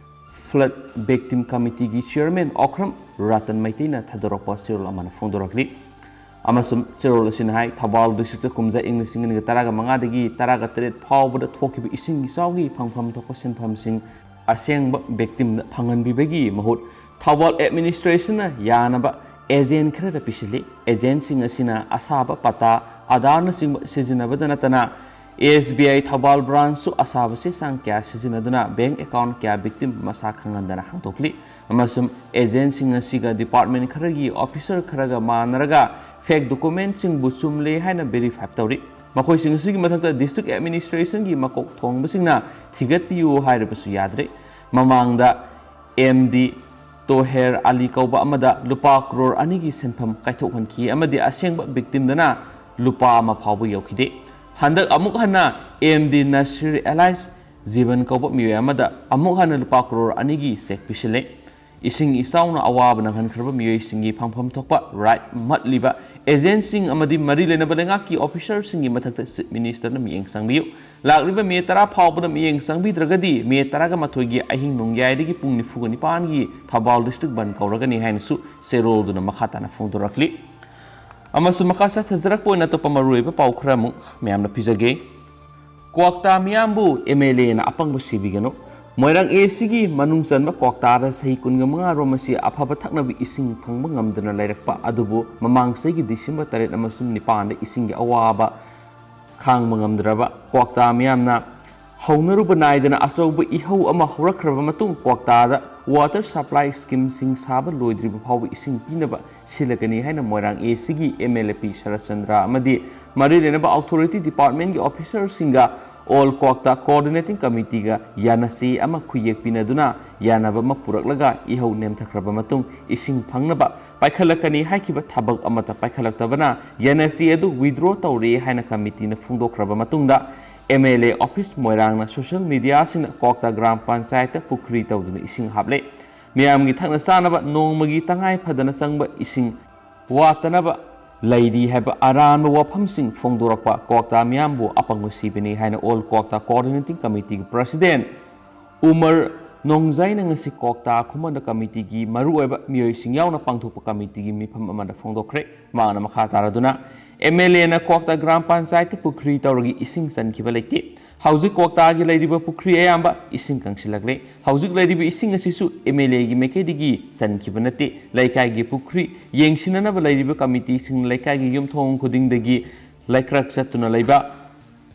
ꯐ꯭ꯂꯗ ꯚꯤꯛꯇꯤꯝ ꯀꯃꯤꯇꯤꯒꯤ ꯆꯤꯌꯔꯃꯦꯟ ꯑꯣꯈ꯭ꯔꯝ ꯔꯇꯟ ꯃꯩꯇꯩꯅ ꯊꯥꯗꯣꯔꯛꯄ ꯆꯦꯔꯣꯜ ꯑꯃꯅ ꯐꯣꯡꯗꯣꯔꯛꯂꯤ꯫ ꯑꯃꯁꯨꯡ ꯆꯦꯔꯣꯜ ꯑꯁꯤꯅ ꯍꯥꯏ, ꯊꯧꯕꯥꯜ ꯗꯤꯁꯇ꯭ꯔꯤꯛꯇ ꯀꯨꯝꯖꯥ ꯏꯪ ꯂꯤꯁꯤꯡ ꯑꯅꯤꯒ ꯇꯔꯥꯒ ꯃꯉꯥꯗꯒꯤ ꯇꯔꯥꯒ ꯇꯔꯦꯠ ꯐꯥꯎꯕꯗ ꯊꯣꯛꯈꯤꯕ ꯏꯁꯤꯡ ꯏꯆꯥꯎꯒꯤ ꯐꯪꯐꯝ ꯊꯣꯛꯄ ꯁꯤꯟꯐꯝꯁꯤꯡ ꯑꯁꯦꯡꯕ ꯚꯤꯛꯇꯤꯝꯗ ꯐꯪꯍꯟꯕꯤꯕꯒꯤ ꯃꯍꯨꯠ ꯊꯧꯕꯥꯜ ꯑꯦꯗꯃꯤꯅꯤꯁꯇ꯭ꯔꯦꯁꯟꯅ ꯌꯥꯅꯕ ꯑꯦꯖꯦꯟ ꯈꯔꯗ ꯄꯤꯁꯤꯜꯂꯤ꯫ ꯑꯦꯖꯦꯟꯁꯤꯡ ꯑꯁꯤꯅ ꯑꯁꯥꯕ ꯄꯇꯥ, ꯑꯙꯥꯔꯅꯆꯤꯡꯕ ꯁꯤꯖꯤꯟꯅꯕꯗ ꯅꯠꯇꯅ, SBI ꯊꯧꯕꯥꯜ ꯕ꯭ꯔꯥꯟꯁꯁꯨ ꯑꯁꯥꯕ ꯆꯦ ꯆꯥꯡ ꯀꯌꯥ ꯁꯤꯖꯤꯟꯅꯗꯨꯅ ꯕꯦꯡꯛ ꯑꯦꯀꯥꯎꯟꯠ ꯀꯌꯥ ꯚꯤꯛꯇꯤꯝ ꯃꯁꯥ ꯈꯪꯍꯟꯗꯅ ꯍꯥꯡꯗꯣꯛꯂꯤ꯫ ꯑꯃꯁꯨꯡ ꯑꯦꯖꯦꯟꯁꯤꯡ ꯑꯁꯤꯒ ꯗꯤꯄꯥꯔꯠꯃꯦꯟꯠ ꯈꯔꯒꯤ ꯑꯣꯐꯤꯁꯔ ꯈꯔꯒ ꯃꯥꯟꯅꯔꯒ ꯐꯦꯛ ꯗꯣꯀꯨꯃꯦꯟꯠꯁꯤꯡꯕꯨ ꯆꯨꯝꯂꯦ ꯍꯥꯏꯅ ꯚꯦꯔꯤꯐꯥꯏ ꯇꯧꯔꯤ꯫ ꯃꯈꯣꯏꯁꯤꯡ ꯑꯁꯤꯒꯤ ꯃꯊꯛꯇ ꯗꯤꯁꯇ꯭ꯔꯤꯛ ꯑꯦꯗꯃꯤꯅꯤꯁꯇ꯭ꯔꯦꯁꯟꯒꯤ ꯃꯀꯣꯛ ꯊꯣꯡꯕꯁꯤꯡꯅ ꯊꯤꯒꯠꯄꯤꯌꯨ ꯍꯥꯏꯔꯕꯁꯨ ꯌꯥꯗ꯭ꯔꯦ꯫ ꯃꯃꯥꯡꯗ MD ꯇꯣꯍꯦꯔ ꯑꯂꯤ ꯀꯧꯕ ꯑꯃꯗ ꯂꯨꯄꯥ ꯀ꯭ꯔꯣꯔ ꯑꯅꯤꯒꯤ ꯁꯦꯟꯐꯝ ꯀꯥꯏꯊꯣꯛꯍꯟꯈꯤ ꯑꯃꯗꯤ ꯑꯁꯦꯡꯕ ꯚꯤꯛꯇꯤꯝꯗꯅ ꯂꯨꯄꯥ ꯑꯃ ꯐꯥꯎꯕ ꯌꯧꯈꯤꯗꯦ꯫ ꯍꯟꯗꯛ ꯑꯃꯨꯛ ꯍꯟꯅ ꯑꯦꯝ ꯗꯤ ꯅꯁꯤꯔ ꯑꯦꯂꯥꯏꯁ ꯖꯤꯕꯟ ꯀꯧꯕ ꯃꯤꯑꯣꯏ ꯑꯃꯗ ꯑꯃꯨꯛ ꯍꯟꯅ ꯂꯨꯄꯥ ꯀ꯭ꯔꯣꯔ ꯑꯅꯤꯒꯤ ꯆꯦꯛ ꯄꯤꯁꯤꯜꯂꯦ꯫ ꯏꯁꯤꯡ ꯏꯆꯥꯎꯅ ꯑꯋꯥꯕ ꯅꯪꯍꯟꯈ꯭ꯔꯕ ꯃꯤꯑꯣꯏꯁꯤꯡꯒꯤ ꯐꯪꯐꯝ ꯊꯣꯛꯄ ꯔꯥꯏꯠ ꯃꯠꯂꯤꯕ ꯑꯦꯖꯦꯟꯁꯤꯡ ꯑꯃꯗꯤ ꯃꯔꯤ ꯂꯩꯅꯕ ꯂꯩꯉꯥꯛꯀꯤ ꯑꯣꯐꯤꯁꯔꯁꯤꯡꯒꯤ ꯃꯊꯛꯇ ꯆꯤꯐ ꯃꯤꯅꯤꯁꯇꯔꯅ ꯃꯤꯠꯌꯦꯡ ꯆꯪꯕꯤꯌꯨ꯫ ꯂꯥꯛꯂꯤꯕ ꯃꯦ ꯇꯔꯥ ꯐꯥꯎꯕꯗ ꯃꯤꯠꯌꯦꯡ ꯆꯪꯕꯤꯗ꯭ꯔꯒꯗꯤ ꯃꯦ ꯇꯔꯥꯒ ꯃꯥꯊꯣꯏꯒꯤ ꯑꯍꯤꯡ ꯅꯣꯡꯌꯥꯏꯗꯒꯤ ꯄꯨꯡ ꯅꯤꯐꯨꯒ ꯅꯤꯄꯥꯟꯒꯤ ꯊꯧꯕꯥꯜ ꯗꯤꯁꯇ꯭ꯔꯤꯛ ꯕꯟ ꯀꯧꯔꯒꯅꯤ ꯍꯥꯏꯅꯁꯨ ꯆꯦꯔꯣꯜꯗꯨꯅ ꯃꯈꯥ ꯇꯥꯅ ꯐꯣꯡꯗꯣꯔꯛꯂꯤ꯫ ꯑꯃꯁꯨꯡ ꯃꯈꯥ ꯆꯠꯊꯖꯔꯛꯄ ꯑꯣꯏꯅ ꯑꯇꯣꯞꯄ ꯃꯔꯨꯑꯣꯏꯕ ꯄꯥꯎ ꯈꯔ ꯑꯃꯨꯛ ꯃꯌꯥꯝꯅ ꯄꯤꯖꯒꯦ꯫ ꯀ꯭ꯋꯥꯛꯇꯥ ꯃꯤꯌꯥꯝꯕꯨ ꯑꯦꯝ ꯑꯦꯜ ꯑꯦꯅ ꯑꯄꯪꯕ ꯁꯤꯕꯤꯒꯅꯨ꯫ ꯃꯣꯏꯔꯥꯡ ꯑꯦ ꯁꯤꯒꯤ ꯃꯅꯨꯡ ꯆꯟꯕ ꯀ꯭ꯋꯥꯛꯇꯥꯗ ꯆꯍꯤ ꯀꯨꯟꯒ ꯃꯉꯥ ꯔꯣꯝ ꯑꯁꯤ ꯑꯐꯕ ꯊꯛꯅꯕ ꯏꯁꯤꯡ ꯐꯪꯕ ꯉꯝꯗꯅ ꯂꯩꯔꯛꯄ ꯑꯗꯨꯕꯨ ꯃꯃꯥꯡ ꯆꯍꯤꯒꯤ ꯗꯤꯁꯦꯝꯕꯔ ꯇꯔꯦꯠ ꯑꯃꯁꯨꯡ ꯅꯤꯄꯥꯟꯗ ꯏꯁꯤꯡꯒꯤ ꯑꯋꯥꯕ ꯈꯥꯡꯕ ꯉꯝꯗ꯭ꯔꯕ ꯀ꯭ꯋꯥꯛꯇꯥ ꯃꯤꯌꯥꯝꯅ ꯍꯧꯅꯔꯨꯕ ꯅꯥꯏꯗꯅ ꯑꯆꯧꯕ ꯏꯍꯧ ꯑꯃ ꯍꯧꯔꯛꯈ꯭ꯔꯕ ꯃꯇꯨꯡ ꯀ꯭ꯋꯥꯛꯇꯥꯗ ꯋꯥꯇꯔ ꯁꯄ꯭ꯂꯥꯏ ꯁ꯭ꯀꯤꯝꯁꯤꯡ ꯁꯥꯕ ꯂꯣꯏꯗ꯭ꯔꯤꯕ ꯐꯥꯎꯕ ꯏꯁꯤꯡ ꯄꯤꯅꯕ ꯁꯤꯜꯂꯒꯅꯤ ꯍꯥꯏꯅ ꯃꯣꯏꯔꯥꯡ ꯑꯦ ꯁꯤꯒꯤ ꯑꯦꯝ ꯑꯦꯜ ꯑꯦ ꯄꯤ ꯁꯔꯠꯆꯟꯗ꯭ꯔ ꯑꯃꯗꯤ ꯃꯔꯤ ꯂꯩꯅꯕ ꯑꯣꯊꯣꯔꯤꯇꯤ ꯗꯤꯄꯥꯔꯠꯃꯦꯟꯒꯤ ꯑꯣꯐꯤꯁꯔꯁꯤꯡꯒ ꯑꯣꯜ ꯀ꯭ꯋꯥꯛꯇꯥ ꯀꯣꯑꯣꯔꯗꯤꯅꯦꯇꯤꯡ ꯀꯃꯤꯇꯤꯒ ꯌꯥꯅꯆꯦ ꯑꯃ ꯈꯨꯌꯦꯛ ꯄꯤꯅꯗꯨꯅ ꯌꯥꯅꯕ ꯑꯃ ꯄꯨꯔꯛꯂꯒ ꯏꯍꯧ ꯅꯦꯝꯊꯈ꯭ꯔꯕ ꯃꯇꯨꯡ ꯏꯁꯤꯡ ꯐꯪꯅꯕ ꯄꯥꯏꯈꯠꯂꯛꯀꯅꯤ ꯍꯥꯏꯈꯤꯕ ꯊꯕꯛ ꯑꯃꯠꯇ ꯄꯥꯏꯈꯠꯂꯛꯇꯕꯅ ꯌꯥꯅꯆꯦ ꯑꯗꯨ ꯋꯤꯗ꯭ꯔꯣ ꯇꯧꯔꯦ ꯍꯥꯏꯅ ꯀꯃꯤꯇꯤꯅ ꯐꯣꯡꯗꯣꯛꯈ꯭ꯔꯕ ꯃꯇꯨꯡꯗ ꯑꯦꯝ ꯑꯦꯜ ꯑꯦ ꯑꯣꯐꯤꯁ ꯃꯣꯏꯔꯥꯡꯅ ꯁꯣꯁꯤꯌꯦꯜ ꯃꯤꯗꯤꯌꯥꯁꯤꯡꯅ ꯀ꯭ꯋꯥꯛꯇꯥ ꯒ꯭ꯔꯥꯝ ꯄꯟꯆꯥꯌꯠꯇ ꯄꯨꯈ꯭ꯔꯤ ꯇꯧꯗꯨꯅ ꯏꯁꯤꯡ ꯍꯥꯞꯂꯦ꯫ ꯃꯤꯌꯥꯝꯒꯤ ꯊꯛꯅ ꯆꯥꯅꯕ ꯅꯣꯡꯃꯒꯤ ꯇꯉꯥꯏ ꯐꯗꯅ ꯆꯪꯕ ꯏꯁꯤꯡ ꯋꯥꯠꯇꯅꯕ ꯂꯩꯔꯤ ꯍꯥꯏꯕ ꯑꯔꯥꯟꯕ ꯋꯥꯐꯝꯁꯤꯡ ꯐꯣꯡꯗꯣꯔꯛꯄ ꯀ꯭ꯋꯥꯛꯇꯥ ꯃꯤꯌꯥꯝꯕꯨ ꯑꯄꯪꯕ ꯁꯤꯕꯅꯤ ꯍꯥꯏꯅ ꯑꯣꯜ ꯀ꯭ꯋꯥꯛꯇꯥ ꯀꯣꯑꯣꯔꯗꯤꯅꯦꯇꯤꯡ ꯀꯃꯤꯇꯤꯒꯤ ꯄ꯭ꯔꯁꯤꯗꯦꯟ ꯎꯃꯔ ꯅꯣꯡꯖꯥꯏꯅ ꯉꯁꯤ ꯀ꯭ꯋꯥꯛꯇꯥ ꯈꯨꯃꯟꯗ ꯀꯃꯤꯇꯤꯒꯤ ꯃꯔꯨꯑꯣꯏꯕ ꯃꯤꯑꯣꯏꯁꯤꯡ ꯌꯥꯎꯅ ꯄꯥꯡꯊꯣꯛꯄ ꯀꯃꯤꯇꯤꯒꯤ ꯃꯤꯐꯝ ꯑꯃꯗ ꯐꯣꯡꯗꯣꯛꯈ꯭ꯔꯦ꯫ ꯃꯍꯥꯛꯅ ꯃꯈꯥ ꯇꯥꯔꯗꯨꯅ, ꯑꯦꯝ ꯑꯦꯜ ꯑꯦꯅ ꯀ꯭ꯋꯥꯛꯇꯥ ꯒ꯭ꯔꯥꯝ ꯄꯟꯆꯥꯌꯠꯇ ꯄꯨꯈ꯭ꯔꯤ ꯇꯧꯔꯒ ꯏꯁꯤꯡ ꯆꯟꯈꯤꯕ ꯂꯩꯇꯦ꯫ ꯍꯧꯖꯤꯛ ꯀ꯭ꯋꯥꯛꯇꯥꯒꯤ ꯂꯩꯔꯤꯕ ꯄꯨꯈ꯭ꯔꯤ ꯑꯌꯥꯝꯕ ꯏꯁꯤꯡ ꯀꯪꯁꯤꯜꯂꯛꯂꯦ꯫ ꯍꯧꯖꯤꯛ ꯂꯩꯔꯤꯕ ꯏꯁꯤꯡ ꯑꯁꯤꯁꯨ ꯑꯦꯝ ꯑꯦꯜ ꯑꯦꯒꯤ ꯃꯥꯏꯀꯩꯗꯒꯤ ꯆꯟꯈꯤꯕ ꯅꯠꯇꯦ꯫ ꯂꯩꯀꯥꯏꯒꯤ ꯄꯨꯈ꯭ꯔꯤ ꯌꯦꯡꯁꯤꯟꯅꯅꯕ ꯂꯩꯔꯤꯕ ꯀꯃꯤꯇꯤꯁꯤꯡꯅ ꯂꯩꯀꯥꯏꯒꯤ ꯌꯨꯝꯊꯣꯡ ꯈꯨꯗꯤꯡꯗꯒꯤ ꯂꯩꯀ꯭ꯔꯛ ꯆꯠꯇꯨꯅ ꯂꯩꯕ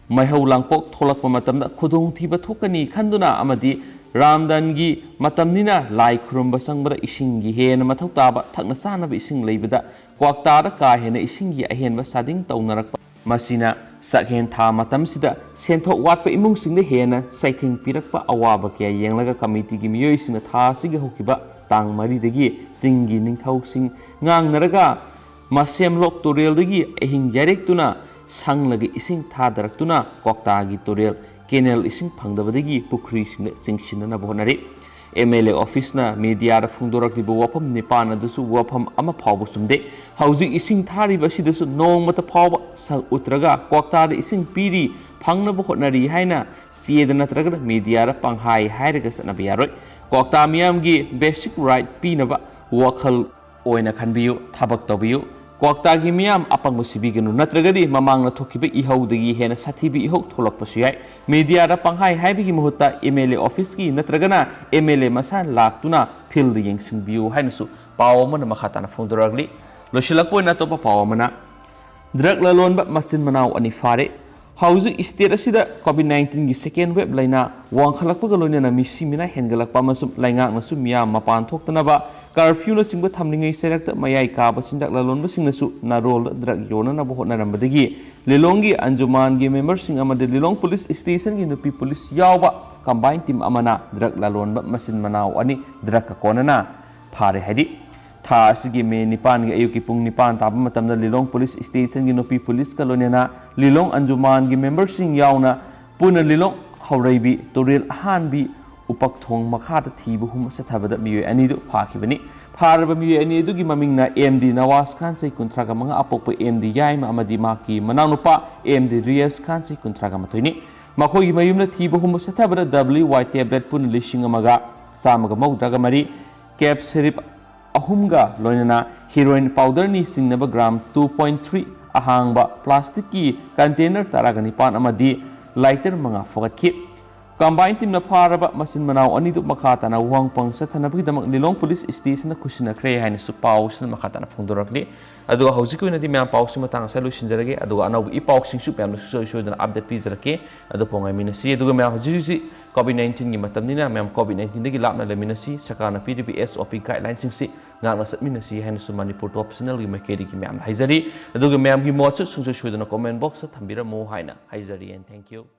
ꯃꯩꯍꯧ ꯂꯥꯡꯄꯣꯛ ꯊꯣꯛꯂꯛꯄ ꯃꯇꯝꯗ ꯈꯨꯗꯣꯡꯊꯤꯕ ꯊꯣꯛꯀꯅꯤ ꯈꯟꯗꯨꯅ ꯑꯃꯗꯤ ꯔꯥꯝꯗꯥꯟꯒꯤ ꯃꯇꯝꯅꯤꯅ ꯂꯥꯏ ꯈꯨꯔꯨꯝꯕ ꯆꯪꯕꯗ ꯏꯁꯤꯡꯒꯤ ꯍꯦꯟꯅ ꯃꯊꯧ ꯇꯥꯕ ꯊꯛꯅ ꯆꯥꯅꯕ ꯏꯁꯤꯡ ꯂꯩꯕꯗ ꯀ꯭ꯋꯥꯛꯇꯥꯗ ꯀꯥ ꯍꯦꯟꯅ ꯏꯁꯤꯡꯒꯤ ꯑꯍꯦꯟꯕ ꯆꯥꯗꯤꯡ ꯇꯧꯅꯔꯛꯄ, ꯃꯁꯤꯅ ꯆꯥꯛꯍꯦꯟ ꯊꯥ ꯃꯇꯝꯁꯤꯗ ꯁꯦꯟꯊꯣꯛ ꯋꯥꯠꯄ ꯏꯃꯨꯡꯁꯤꯡꯗ ꯍꯦꯟꯅ ꯆꯩꯊꯦꯡ ꯄꯤꯔꯛꯄ ꯑꯋꯥꯕ ꯀꯌꯥ ꯌꯦꯡꯂꯒ ꯀꯃꯤꯇꯤꯒꯤ ꯃꯤꯑꯣꯏꯁꯤꯡꯅ ꯊꯥ ꯑꯁꯤꯒꯤ ꯍꯧꯈꯤꯕ ꯇꯥꯡ ꯃꯔꯤꯗꯒꯤ ꯆꯤꯡꯒꯤ ꯅꯤꯡꯊꯧꯁꯤꯡ ꯉꯥꯡꯅꯔꯒ ꯃꯁꯦꯝꯂꯣꯛ ꯇꯨꯔꯦꯜꯗꯒꯤ ꯑꯍꯤꯡ ꯌꯥꯏꯔꯦꯛꯇꯨꯅ ꯁꯪꯂꯒ ꯏꯁꯤꯡ ꯊꯥꯗꯔꯛꯇꯨꯅ ꯀ꯭ꯋꯥꯛꯇꯥꯒꯤ ꯇꯨꯔꯦꯜ ꯀꯦꯅꯦꯜ ꯏꯁꯤꯡ ꯐꯪꯗꯕꯗꯒꯤ ꯄꯨꯈ꯭ꯔꯤꯁꯤꯡꯗ ꯆꯤꯡꯁꯤꯟꯅꯅꯕ ꯍꯣꯠꯅꯔꯤ꯫ ꯑꯦꯝ ꯑꯦꯜ ꯑꯦ ꯑꯣꯐꯤꯁꯅ ꯃꯤꯗꯤꯌꯥꯗ ꯐꯣꯡꯗꯣꯔꯛꯂꯤꯕ ꯋꯥꯐꯝ ꯅꯤꯄꯥꯟ ꯑꯗꯨꯁꯨ ꯋꯥꯐꯝ ꯑꯃ ꯐꯥꯎꯕ ꯆꯨꯝꯗꯦ꯫ ꯍꯧꯖꯤꯛ ꯏꯁꯤꯡ ꯊꯥꯔꯤꯕ ꯑꯁꯤꯗꯁꯨ ꯅꯣꯡꯃꯇ ꯐꯥꯎꯕ ꯁꯛ ꯎꯠꯇ꯭ꯔꯒ ꯀ꯭ꯋꯥꯛꯇꯥꯗ ꯏꯁꯤꯡ ꯄꯤꯔꯤ, ꯐꯪꯅꯕ ꯍꯣꯠꯅꯔꯤ ꯍꯥꯏꯅ ꯆꯦꯗ ꯅꯠꯇ꯭ꯔꯒꯅ ꯃꯤꯗꯤꯌꯥꯗ ꯄꯪꯍꯥꯏ ꯍꯥꯏꯔꯒ ꯆꯠꯅꯕ ꯌꯥꯔꯣꯏ꯫ ꯀ꯭ꯋꯥꯛꯇꯥ ꯃꯤꯌꯥꯝꯒꯤ ꯕꯦꯁꯤꯛ ꯔꯥꯏꯠ ꯄꯤꯅꯕ ꯋꯥꯈꯜ ꯑꯣꯏꯅ ꯈꯟꯕꯤꯌꯨ, ꯊꯕꯛ ꯇꯧꯕꯤꯌꯨ꯫ ꯀ꯭ꯋꯥꯛꯇꯥꯒꯤ ꯃꯤꯌꯥꯝ ꯑꯄꯪꯕ ꯁꯤꯕꯤꯒꯅꯨ, ꯅꯠꯇ꯭ꯔꯒꯗꯤ ꯃꯃꯥꯡꯗ ꯊꯣꯛꯈꯤꯕ ꯏꯍꯧꯗꯒꯤ ꯍꯦꯟꯅ ꯁꯥꯊꯤꯕ ꯏꯍꯧ ꯊꯣꯛꯂꯛꯄꯁꯨ ꯌꯥꯏ꯫ ꯃꯤꯗꯤꯌꯥꯗ ꯄꯪꯍꯥꯏ ꯍꯥꯏꯕꯒꯤ ꯃꯍꯨꯠꯇ ꯑꯦꯝ ꯑꯦꯜ ꯑꯦ ꯑꯣꯐꯤꯁꯀꯤ ꯅꯠꯇ꯭ꯔꯒꯅ ꯑꯦꯝ ꯑꯦꯜ ꯑꯦ ꯃꯁꯥꯅ ꯂꯥꯛꯇꯨꯅ ꯐꯤꯜꯗ ꯌꯦꯡꯁꯤꯟꯕꯤꯌꯨ ꯍꯥꯏꯅꯁꯨ ꯄꯥꯎ ꯑꯃꯅ ꯃꯈꯥ ꯇꯥꯅ ꯐꯣꯡꯗꯣꯔꯛꯂꯤ꯫ ꯂꯣꯏꯁꯤꯜꯂꯛꯄ ꯑꯣꯏꯅ ꯑꯇꯣꯞꯄ ꯄꯥꯎ ꯑꯃꯅ, ꯗ꯭ꯔꯒ ꯂꯂꯣꯟꯕ ꯃꯆꯤꯟ ꯃꯅꯥꯎ ꯑꯅꯤ ꯐꯥꯔꯦ꯫ ꯍꯧꯖꯤꯛ ꯁ꯭ꯇꯦꯠ ꯑꯁꯤꯗ ꯀꯣꯚꯤꯗ ꯅꯥꯏꯟꯇꯤꯟꯒꯤ ꯁꯦꯀꯦꯟ ꯋꯦꯕ ꯂꯩꯅꯥ ꯋꯥꯡꯈꯠꯂꯛꯄꯒ ꯂꯣꯏꯅꯅ ꯃꯤꯁꯤ ꯃꯤꯅꯥ ꯍꯦꯟꯒꯠꯂꯛꯄ ꯑꯃꯁꯨꯡ ꯂꯩꯉꯥꯛꯅꯁꯨ ꯃꯤꯌꯥꯝ ꯃꯄꯥꯟ ꯊꯣꯛꯇꯅꯕ ꯀꯔꯐ꯭ꯌꯨꯅꯆꯤꯡꯕ ꯊꯝꯂꯤꯉꯩ ꯆꯩꯔꯛꯇ ꯃꯌꯥꯏ ꯀꯥꯕ ꯆꯤꯟꯖꯥꯛ ꯂꯂꯣꯟꯕꯁꯤꯡꯅꯁꯨ ꯅꯥꯔꯣꯜꯗ ꯗ꯭ꯔꯒ ꯌꯣꯟꯅꯅꯕ ꯍꯣꯠꯅꯔꯝꯕꯗꯒꯤ ꯂꯤꯂꯣꯡꯒꯤ ꯑꯟꯖꯨꯃꯥꯟꯒꯤ ꯃꯦꯝꯕꯔꯁꯤꯡ ꯑꯃꯗꯤ ꯂꯤꯂꯣꯡ ꯄꯨꯂꯤꯁ ꯁ꯭ꯇꯦꯁꯟꯒꯤ ꯅꯨꯄꯤ ꯄꯨꯂꯤꯁ ꯌꯥꯎꯕ ꯀꯝꯕꯥꯏꯟ ꯇꯤꯝ ꯑꯃꯅ ꯗ꯭ꯔꯒ ꯂꯂꯣꯟꯕ ꯃꯆꯤꯟ ꯃꯅꯥꯎ ꯑꯅꯤ ꯗ꯭ꯔꯒꯀ ꯀꯣꯟꯅꯅ ꯐꯥꯔꯦ ꯍꯥꯏꯗꯤ, ꯊꯥ ꯑꯁꯤꯒꯤ ꯃꯦ ꯅꯤꯄꯥꯟꯒꯤ ꯑꯌꯨꯛꯀꯤ ꯄꯨꯡ ꯅꯤꯄꯥꯟ ꯇꯥꯕ ꯃꯇꯝꯗ ꯂꯤꯂꯣꯡ ꯄꯨꯂꯤꯁ ꯁ꯭ꯇꯦꯁꯟꯒꯤ ꯅꯨꯄꯤ ꯄꯨꯂꯤꯁꯀ ꯂꯣꯏꯅꯅ ꯂꯤꯂꯣꯡ ꯑꯟꯖꯨꯃꯥꯟꯒꯤ ꯃꯦꯝꯕꯔꯁꯤꯡ ꯌꯥꯎꯅ ꯄꯨꯟꯅ ꯂꯤꯂꯣꯡ ꯍꯧꯔꯩꯕꯤ ꯇꯨꯔꯦꯜ ꯑꯍꯥꯟꯕꯤ ꯎꯄꯛꯊꯣꯡ ꯃꯈꯥꯗ ꯊꯤꯕ ꯍꯨꯝꯕ ꯆꯠꯊꯕꯗ ꯃꯤꯑꯣꯏ ꯑꯅꯤꯗꯨ ꯐꯥꯈꯤꯕꯅꯤ꯫ ꯐꯥꯔꯕ ꯃꯤꯑꯣꯏ ꯑꯅꯤ ꯑꯗꯨꯒꯤ ꯃꯃꯤꯡꯅ ꯑꯦꯝ ꯗꯤ ꯅꯋꯥꯖ ꯈꯥꯟ, ꯆꯍꯤ ꯀꯨꯟꯊ꯭ꯔꯥꯒ ꯃꯉꯥ, ꯑꯄꯣꯛꯄ ꯑꯦꯝ ꯗꯤ ꯌꯥꯏꯃ ꯑꯃꯗꯤ ꯃꯍꯥꯛꯀꯤ ꯃꯅꯥꯎꯅꯨꯄꯥ ꯑꯦꯝ ꯗꯤ ꯔꯤꯌꯥꯖ ꯈꯥꯟ, ꯆꯍꯤ ꯀꯨꯟꯊ꯭ꯔꯥꯒ ꯃꯥꯊꯣꯏꯅꯤ꯫ ꯃꯈꯣꯏꯒꯤ ꯃꯌꯨꯝꯗ ꯊꯤꯕ ꯍꯨꯝꯕ ꯆꯠꯊꯕꯗ ꯗꯕ꯭ꯂꯤꯌꯨ ꯋꯥꯏ ꯇꯦꯕ꯭ꯂꯦꯠ ꯄꯨꯟꯅ ꯂꯤꯁꯤꯡ ꯑꯃꯒ ꯆꯥꯝꯃꯒ ꯃꯧꯗ꯭ꯔꯥꯒ ꯃꯔꯤ, ꯀꯦꯞ ꯁꯤꯔꯤꯞ ꯑꯍꯨꯝꯒ ꯂꯣꯏꯅꯅ ꯍꯤꯔꯣꯏꯟ ꯄꯥꯎꯗꯔꯅꯤ ꯆꯤꯡꯅꯕ ꯒ꯭ꯔꯥꯝ two point three ꯑꯍꯥꯡꯕ ꯄ꯭ꯂꯥꯁꯇꯤꯛꯀꯤ ꯀꯟꯇꯦꯅꯔ ꯇꯔꯥꯒ ꯅꯤꯄꯥꯟ ꯑꯃꯗꯤ ꯂꯥꯏꯇꯔ ꯃꯉꯥ ꯐꯥꯒꯠꯈꯤ꯫ ꯀꯝꯕꯥꯏꯟ ꯇꯤꯝꯅ ꯐꯥꯔꯕ ꯃꯆꯤꯟ ꯃꯅꯥꯎ ꯑꯅꯤꯗꯨ ꯃꯈꯥ ꯇꯥꯅ ꯋꯥꯍꯪ ꯄꯥꯎꯈꯐꯝ ꯆꯠꯊꯅꯕꯒꯤꯗꯃꯛ ꯂꯤꯂꯣꯡ ꯄꯨꯂꯤꯁ ꯁ꯭ꯇꯦꯁꯟꯗ ꯈꯨꯠꯁꯤꯟꯅꯈ꯭ꯔꯦ ꯍꯥꯏꯅꯁꯨ ꯄꯥꯎꯁꯤꯅ ꯃꯈꯥ ꯇꯥꯅ ꯐꯣꯡꯗꯣꯔꯛꯂꯤ꯫ ꯑꯗꯨꯒ ꯍꯧꯖꯤꯛꯀꯤ ꯑꯣꯏꯅꯗꯤ ꯃꯌꯥꯝ ꯄꯥꯎꯁꯤ ꯃꯇꯥꯡ ꯑꯁꯤꯗ ꯂꯣꯏꯁꯤꯟꯖꯔꯒꯦ꯫ ꯑꯗꯨꯒ ꯑꯅꯧꯕ ꯏ ꯄꯥꯎꯁꯤꯡꯁꯨ ꯃꯌꯥꯝꯅ ꯁꯨꯡꯁꯣꯏ ꯁꯣꯏꯗꯅ ꯑꯞꯗꯦꯠ ꯄꯤꯖꯔꯛꯀꯦ꯫ ꯑꯗꯨ ꯐꯥꯎ ꯉꯥꯏꯃꯤꯟꯅꯁꯤ꯫ ꯑꯗꯨꯒ ꯃꯌꯥꯝ ꯍꯧꯖꯤꯛ ꯍꯧꯖꯤꯛ ꯀꯣꯚꯤꯗ ꯅꯥꯏꯟꯇꯤꯟꯒꯤ ꯃꯇꯝꯅꯤꯅ ꯃꯌꯥꯝ ꯀꯣꯚꯤꯗ ꯅꯥꯏꯟꯇꯤꯟꯗꯒꯤ ꯂꯥꯞꯅ ꯂꯩꯃꯤꯟꯅꯁꯤ꯫ ꯁꯔꯀꯥꯔꯅ ꯄꯤꯔꯤꯕ ꯑꯦꯁ ꯑꯣ ꯄꯤ ꯒꯥꯏꯗꯂꯥꯏꯟꯁꯤꯡꯁꯤ ꯉꯥꯛꯅ ꯆꯠꯃꯤꯟꯅꯁꯤ ꯍꯥꯏꯅꯁꯨ ꯃꯅꯤꯄꯨꯔ ꯇꯣꯞ ꯆꯦꯅꯦꯜꯒꯤ ꯃꯥꯏꯀꯩꯗꯒꯤ ꯃꯌꯥꯝꯗ ꯍꯥꯏꯖꯔꯤ꯫ ꯑꯗꯨꯒ ꯃꯌꯥꯝꯒꯤ ꯃꯣꯠꯁꯨ ꯁꯨꯡꯁꯣꯏ ꯁꯣꯏꯗꯅ ꯀꯣꯃꯦꯟ ꯕꯣꯛꯁꯇ ꯊꯝꯕꯤꯔꯝꯃꯨ ꯍꯥꯏꯅ ꯍꯥꯏꯖꯔꯤ꯫ And thank you.